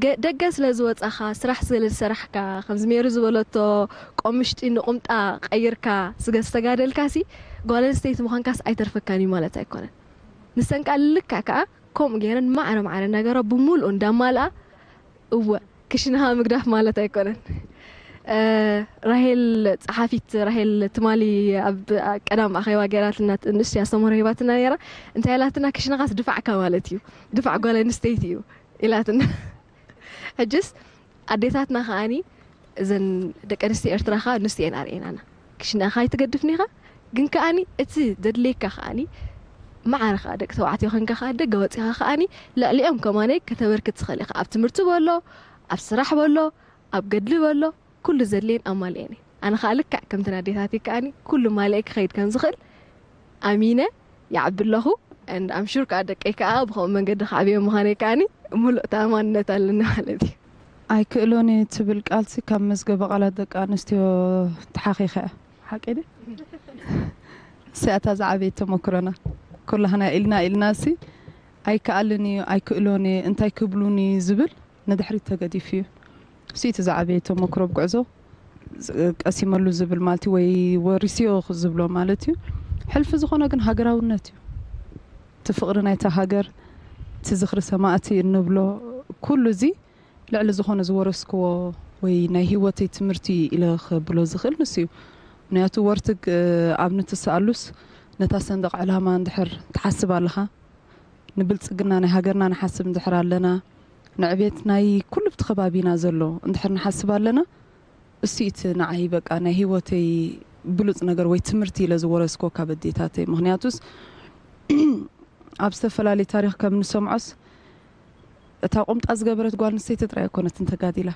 ገ- ደገ ስለ ዝወጻኻ ስራሕ ስለ ዝሰራሕካ ከምዚ ሜሪ ዝበለቶ ቆምሽጢ ንቁምጣ ቀይርካ ስገ ዝተጋደልካሲ ጓል ኣንስተይቲ ምዃንካስ ኣይተርፈካን እዩ ማለት ኣይኮነን። ንሰን ቃል ልክዕ ከኣ ከምኡ ገይረን ማዕረ ማዕረ እናገበራ ብምሉኡ እንዳማልኣ እወ ክሽነኻ ምግዳፍ ማለት ኣይኮነን። ራሄል ጸሓፊት ራሄል ትማሊ ኣብ ቀዳም ኣኼባ ገይራትና ንእሽተይ ኣስተምህሮ ሂባትና ነይራ። እንታይ ኢላትና ክሽነኻስ ድፋዕካ ማለት እዩ፣ ድፋዕ ጓል ኣንስተይቲ እዩ ኢላትና። ሕጅስ ኣዴታትና ከኣኒ እዘን ደቂ ኣንስትዮ ኤርትራ ከኣ ንስቲኤን ኣርእየናና። ክሽነኻ ኣይትገድፍን ኢኻ ግን ከኣኒ እቲ ዘድልየካ ከኣኒ ማዕረ ከኣ ደቂ ተባዕትዮ ኮንካ ከኣ ደገ ወጺኻ ከኣኒ ልዕሊኦም ከማነይ ከተበርክት ትኽእል ኢኻ። ኣብ ትምህርቲ በሎ፣ ኣብ ስራሕ በሎ፣ ኣብ ገድሊ በሎ ኩሉ ዘድልየን ኣማልኤን እየ። ኣነ ከኣ ልክዕ ከምተን ኣዴታተይ ከኣኒ ኩሉ ማልኤ ክኸይድ ከም ዝኽእል ኣሚነ ይዓቢ ኣለኹ። And I'm sure ከኣ ደቀይ ከኣ ብኸምኡ መንገዲ ከዕብዮም ምዃነይ ከኣኒ ሙሉእ ተኣማንነት ኣለኒ ማለት እዩ። ኣይክእሎን እየ ትብል ቃልሲ ካብ መዝገበ ቃላት ደቂ ኣንስትዮ ተሓኺኻ እያ። ሓቂ ድዩ? እዚኣ እታ ዝዓበየት ተመክሮና። ኩላህና ኢልና ኢልና ሲ ኣይከኣልን እዩ ኣይክእሎን እየ እንታይ ክብሉን እዩ ዝብል ንድሕሪት ተገዲፉ እዩ። እሱ እቲ ዝዓበየ ተመክሮ ብጉዕዞ ቀሲመሉ ዝብል ማለት ወይ ወሪስዮ ዝብሎ ማለት እዩ። ሕልፊ ዝኾነ ግን ሃገራውነት እዩ። እቲ ፍቕሪ ናይታ ሃገር፣ እቲ ዝኽሪ ሰማእቲ እንብሎ ኩሉ እዚ ልዕሊ ዝኾነ ዝወረስክዎ ወይ ናይ ህይወተይ ትምህርቲ ኢለ ከብሎ ዝኽእል ንሱ እዩ። ምክንያቱ ወርትግ ኣብ ንትስኣሉስ ነታ ሰንደቕ ዕላማ እንድሕር ትሓስብ ኣለኻ ንብልጽግና ናይ ሃገርና ንሓስብ እንድሕር ኣለና፣ ንዕቤት ናይ ኩሉ ኣብቲ ከባቢና ዘሎ እንድሕር ንሓስብ ኣለና፣ እሱ እቲ ንዓይ በቃ ናይ ህይወተይ ብሉጽ ነገር ወይ ትምህርቲ ኢለ ዝወረስኮ ካብ ኣዴታተይ። ምክንያቱስ ኣብ ዝተፈላለዩ ታሪኽ ከም ንሰምዖስ እታ ቁምጣ ዝገበረት ጓል ኣንስተይቲ ጥራይ ኣይኮነትን ተጋዲላ።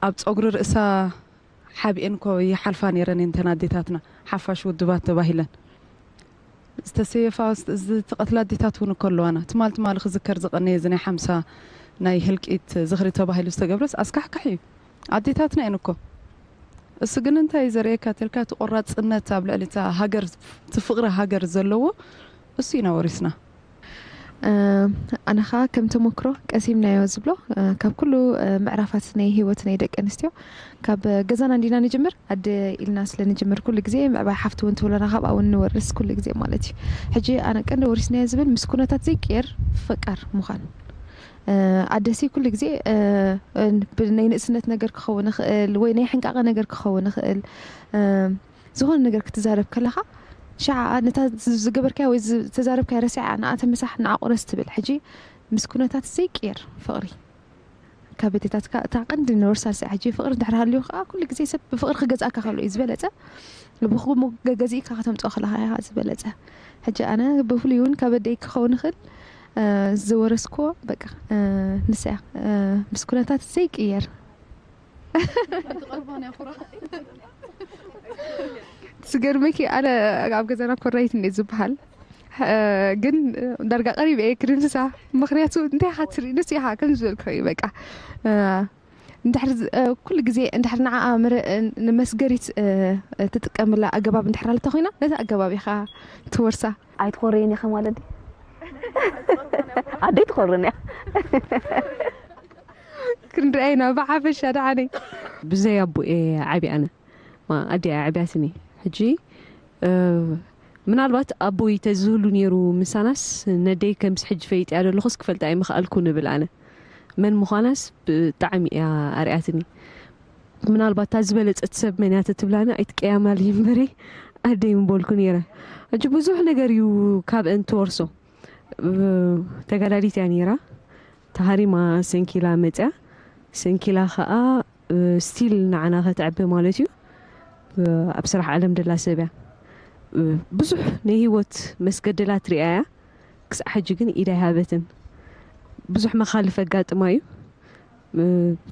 ኣብ ጸጉሪ ርእሳ ሓቢኤን ኮ ይሓልፋ ነይረን እየን እተን ኣዴታትና ሓፋሽ ውድባት ተባሂለን ዝተሰየፋ ዝተቐትላ ኣዴታት እውን እኮ ኣለዋና። ትማል ትማሊ ክዝከር ዝቐነየ እዚ ናይ ሓምሳ ናይ ህልቂት ዝኽሪ ተባሂሉ ዝተገብረስ ኣስካሕካሒ እዩ። ኣዴታትና እየን እኮ። እሱ ግን እንታይ እዩ ዘርእየካ ተልካ እቲ ቆራፅነት ኣብ ልዕሊ እታ ሃገር እቲ ፍቕሪ ሃገር ዘለዎ እሱ ኢና ወሪስና። ኣነ ኸዓ ከም ተመክሮ ቀሲምናዮ ዝብሎ ካብ ኩሉ ምዕራፋት ናይ ህይወት ናይ ደቂ ኣንስትዮ ካብ ገዛና እንዲና ንጅምር ኣደ ኢልና ስለ ንጅምር ኩሉ ግዜ ምዕባይ ሓፍቲ እውን ትብለና ካብኣ እውን ንወርስ ኩሉ ግዜ ማለት እዩ። ሕጂ ኣነ ቀንዲ ወሪስናዮ ዝብል ምስ ኩነታት ዘይቅየር ፈቃር ምዃን ኣደሲ ኩሉ ግዜ ናይ ንእስነት ነገር ክኸውን ይኽእል ወይ ናይ ሕንቃቐ ነገር ክኸውን ይኽእል ዝኾነ ነገር ክትዛረብ ከለኻ ሻዓ ነታ ዝገበርካያ ወይ ዝተዛረብካያ ረሲዓ ንኣ ተመሳሕ ንዓ ቁረስ ትብል ሕጂ ምስ ኩነታት ዘይቅየር ፍቕሪ ካብ ኣዴታትካ እታ ቀንዲ ንወርሳ ስኣ ሕጂ ፍቕሪ እንድሕር ሃልዩ ከዓ ኩሉ ግዜ ሰብ ብፍቕሪ ክገዝኣካ ከሎ እዩ ዝበለፀ ብኹ ገገዚእካ ከተምፅኦ ከለካ ኢኻ ዝበለፀ ሕጂ ኣነ ብፍሉይ እውን ካብ ኣደይ ክኸውን ይኽእል ዝወረስኮ በቃ ንሳ ምስ ኩነታት ዘይቅየር ዝገርመኪ ኣነ ኣብ ገዛና ኮራይት እንደ ዝበሃል ግን ዳርጋ ቀሪብ እየ ክድምስሳ። ምክንያቱ እንታይ ኢኻ ትርኢ ንስ ኢኻ ከም ዝበልኩ እዩ በቃ። እንድሕር ኩሉ ግዜ እንድሕር ንዓኣ ንመስገሪት ትጥቀምላ ኣገባብ እንድሕር ኣለታ ኮይና ነቲ ኣገባብ ኢኻ ትወርሳ። ኣይትኾርየን ኢኻ ማለት ድዩ? ኣደይ ትኾርን እያ። ክንርኣይና ብሓፈሻ ደሓነይ። ብዘይ ኣቦ እየ ዓብየ ኣነ። ኣዲኣ ዓብያትኒ። ሕጂ ምናልባት ኣቦይ ተዝህሉ ነይሩ ምሳናስ ነደይ ከምዚ ሕጂ ፈይጥያ ዘለኹስ ክፈልጣ ኣይምኽኣልኩ ንብል ኣነ። መን ምዃናስ ብጣዕሚ እያ ኣርያትኒ። ምናልባት እታ ዝበለጸት ሰብ መን እያ ተትብላኒ ኣይትቀያማል እምበረይ ኣደይ ምበልኩ ነይረ። ሕጂ ብዙሕ ነገር እዩ ካብአን ትወርሶ። ተጋዳሊት እያ ነይራ። ተሃሪማ ሰንኪላ መፅያ። ሰንኪላ ከዓ ስቲል ንዓና ከተዕቢ ማለት እዩ። ኣብ ስራሕ ዓለም ደላ ሰብ እያ። ብዙሕ ናይ ህይወት መስገደላት ሪኣ እያ። ክሳዕ ሕጂ ግን ኢዳ ይሃበትን። ብዙሕ መኻልፍ ኣጋጥማ እዩ።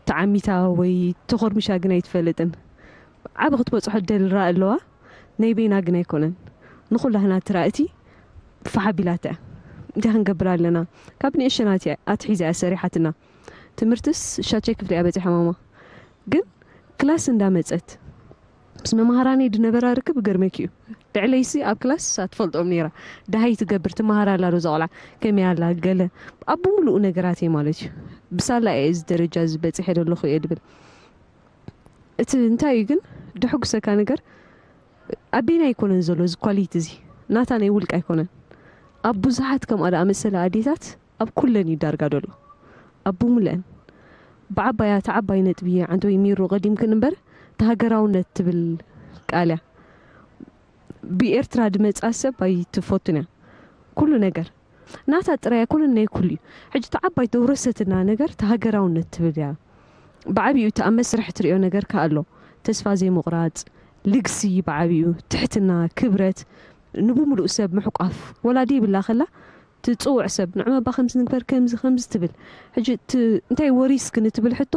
ተዓሚታ ወይ ተኾርሚሻ ግን ኣይትፈልጥን። ዓብ ክትበፅሖ ደል ራ ኣለዋ። ናይ በይና ግን ኣይኮነን። ንኹላህና ትራእቲ ፋሓ ቢላታ እያ። እንታይ ክንገብር ኣለና? ካብ ንእሸናት እያ ኣትሒዛ እያ ሰሪሓትና። ትምህርትስ ሻቸይ ክፍሊ እያ በፂሓ ማማ። ግን ክላስ እንዳመፀት ምስ መምሃራነይ ድነበራ ርክብ ገርመኪ እዩ። ልዕለይሲ ኣብ ክላስ እሳ ትፈልጦም ነይራ። ደሃይ ትገብር ትመሃር ኣላ ዶ እዛ ቆልዓ? ከመይ ኣላ? ገለ ኣብ ብምሉኡ ነገራት እየ ማለት እዩ። ብሳላ እየ እዚ ደረጃ እዚ በፂሐ ዘለኹ እየ ድብል። እቲ እንታይ እዩ ግን ደሐጉሰካ ነገር ኣቤና ኣይኮነን ዘሎ እዚ ኳሊቲ እዚ ናታ ናይ ውልቅ ኣይኮነን። ኣብ ብዙሓት ከምኣ ደኣ መሰለ ኣዴታት ኣብ ኩለን እዩ ዳርጋ ደሎ ኣብ ብምልአን ብዓባያ ተዓባይ ነጥቢ ዓንተወይ ሚሩ ቀዲምክን እምበር ተሃገራውነት ትብል ቃልያ ብኤርትራ ድመጻ ሰብ ኣይትፈቱን እያ። ኩሉ ነገር ናታ ጥራይ ኣይኮነን ናይ ኩሉ እዩ። ሕጂ ተዓባይ ተውረሰትና ነገር ተሃገራውነት ትብል እያ። ብዓብዩ እቲ ኣብ መስርሕ ትሪኦ ነገር ከኣ ኣሎ። ተስፋ ዘይምቑራጽ፣ ልግሲ ብዓብዩ፣ ትሕትና፣ ክብረት፣ ንብምሉእ ሰብ ምሕቋፍ። ወላዲ ይብላ ከላ ትጽውዕ ሰብ ንዕመባ ከምዚ ንግበር ከምዚ ከምዚ ትብል። ሕጂ እቲ እንታይ ወሪስክን ትብል ሕቶ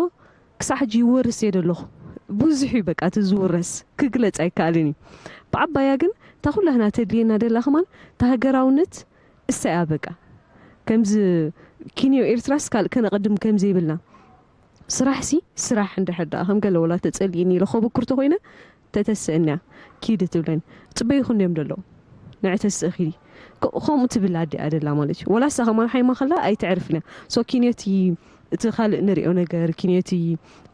ክሳዕ ሕጂ ይወርስ እየ ደለኹ። ብዙሕ እዩ በቃ እቲ ዝውረስ ክግለጽ ኣይከኣልን እዩ። ብዓባያ ግን እታ ኩላህና ተድልየና ደላ ከማን እታ ሃገራውነት እሳ እያ በቃ። ከምዚ ኪንዮ ኤርትራስ ካልእ ከነቐድም ከም ዘይብልና ስራሕሲ ስራሕ እንድሕር ደኣ ከም ገለ ወላ ተጸሊእኒ ኢለ ከበኩር ተኮይነ ተተስእንያ ኪዲ ትብለኒ ጽበይኹን ድዮም ደለዉ ንዕ ተስእ ኪዲ ከምኡ ትብል ኣዲኣ ደላ ማለት እዩ ወላ እሳ ከማን ሓይማ ከላ ኣይትዕርፍን እያ ሶ ኪንዮቲ እቲ ካልእ ንሪኦ ነገር ኪንዮቲ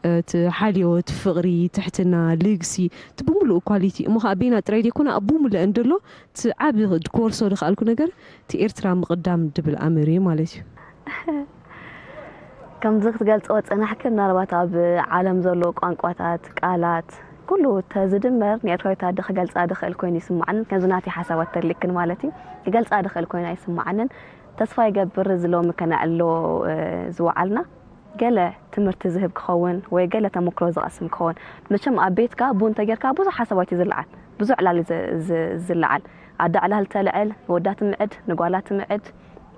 እቲ ሓልዮት ፍቕሪ ትሕትና ልግሲ እቲ ብምሉእ ኳሊቲ እሞ ከዓ ቤና ጥራይ ዘይኮነ ኣብ ብምሉእ እንደሎ እቲ ዓብ ክወርሶ ዝኸኣልኩ ነገር እቲ ኤርትራ ምቕዳም ድብል ኣምር እዩ ማለት እዩ ከምዚ ክትገልፅኦ ዝፀናሕኪ ምናልባት ኣብ ዓለም ዘሎ ቋንቋታት፣ ቃላት፣ ኩሉ ተዝድመር ንኤርትራዊት ኣደ ክገልፃ ድኽእል ኮይኑ ይስማዓንን ከምዚ ናተይ ሓሳባት ተልክን ማለት እዩ ክገልፃ ድኽእል ኮይኑ ኣይስማዓንን ተስፋ ይገብር እዚ ሎሚ ከነዕሎ ዝወዓልና ገለ ትምህርቲ ዝህብ ክኸውን ወይ ገለ ተመክሮ ዝቐስም ክኸውን መቸም ኣብ ቤትካ ቡን ተጌርካ ብዙሕ ሓሳባት እዩ ዝለዓል ብዙሕ ዕላል ዝለዓል ኣደ ዕላል ተልዕል ንወዳ ትምዕድ ንጓላ ትምዕድ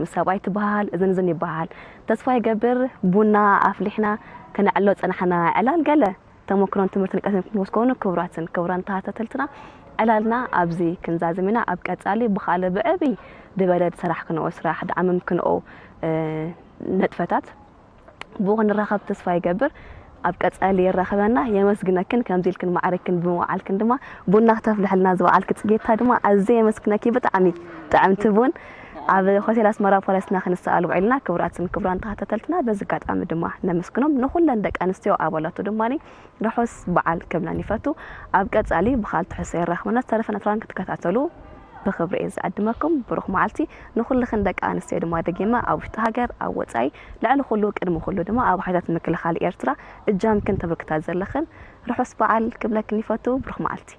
ምስ ሰብኣይ ትበሃል እዝን እዝን ይበሃል ተስፋ ይገብር ቡና ኣፍሊሕና ከነዕሎ ጸናሕና ዕላል ገለ ተመክሮን ትምህርትን ቀሲምኩም ምስ ከውኑ ክቡራትን ክቡራን ተኸታተልትና ዕላልና ኣብዚ ክንዛዝም ኢና ኣብ ቀጻሊ ብኻልእ ብዕብይ ድበለ ዝሰራሕክንኦ ስራሕ ድዓመምክንኦ ነጥፈታት ብኡ ክንራኸብ ተስፋ ይገብር ኣብ ቀጻሊ የራኸበና የመስግነክን ከምዚ ኢልክን ማዕረክን ብምውዓልክን ድማ ቡና ክተፍልሕልና ዝወዓልኪ ጽጌታ ድማ ኣዝየ የመስግነኪ ብጣዕሚ ጥዕምቲ ቡን ኣብ ሆቴል ኣስመራ ፓላስና ክንሰኣል ውዒልና ክቡራትን ክቡራን ተኸታተልትና በዚ ኣጋጣሚ ድማ ነመስግኖም ንኹለን ደቂ ኣንስትዮ ኣባላቱ ድማ ርሑስ በዓል ክብለን ይፈቱ ኣብ ቀጻሊ ብኻል ትሕሶ የራኽበና ዝተረፈ ነትራን ክትከታተሉ ብኽብሪ እየ ዝዕድመኩም ብሩኽ መዓልቲ ንኹልኽን ደቂ ኣንስትዮ ድማ ደጊመ ኣብ ውሽጢ ሃገር ኣብ ወጻኢ ልዕሊ ኩሉ ቅድሚ ኩሉ ድማ ኣብ ሓይልታት ምክልኻል ኤርትራ እጃምክን ተበርክታ ዘለኽን ርሑስ በዓል ክብለክን ይፈቱ ብሩኽ መዓልቲ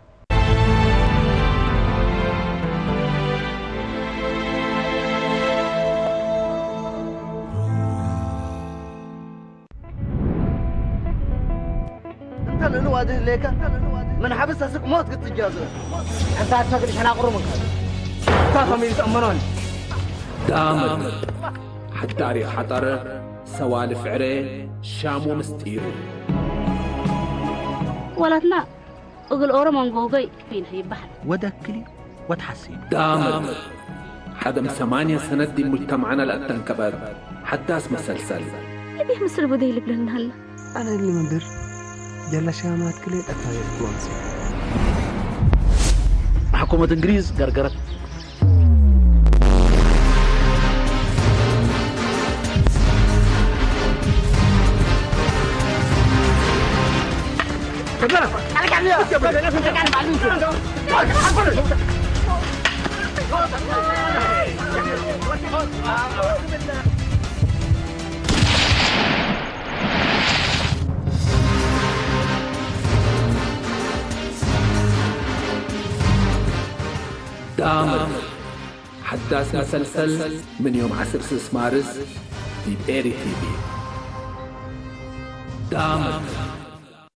እንተ ልእልዋ ድህለየካ ምን ሓብስ ተስቅ ሞት ክትጃዙ ሓንታ ኣቶ ግዲ ሸናቅሩ ምንካ እታ ከመይ ዝጠመኖን ዳመድ ሓዳሪ ሓጠረ ሰዋሊ ፍዕረ ሻሙ ምስጢሩ ወላትና እግል ኦሮሞን ጎጎይ ፊንሕ ይበሃል። ወደክሊ ወትሓሲብ دامت. قدم ثمانية سنة دي مجتمعنا الأتنكبات حداث مسلسل. لبيه مصر بدي لبلن هلا. أنا اللي مدر جل شامات كليت أتايت كوانسي. ሕኩመት እንግሊዝ ገርገረት دامت. حداث مسلسل من يوم عسر سس مارس دي بإيري تي في. دامت.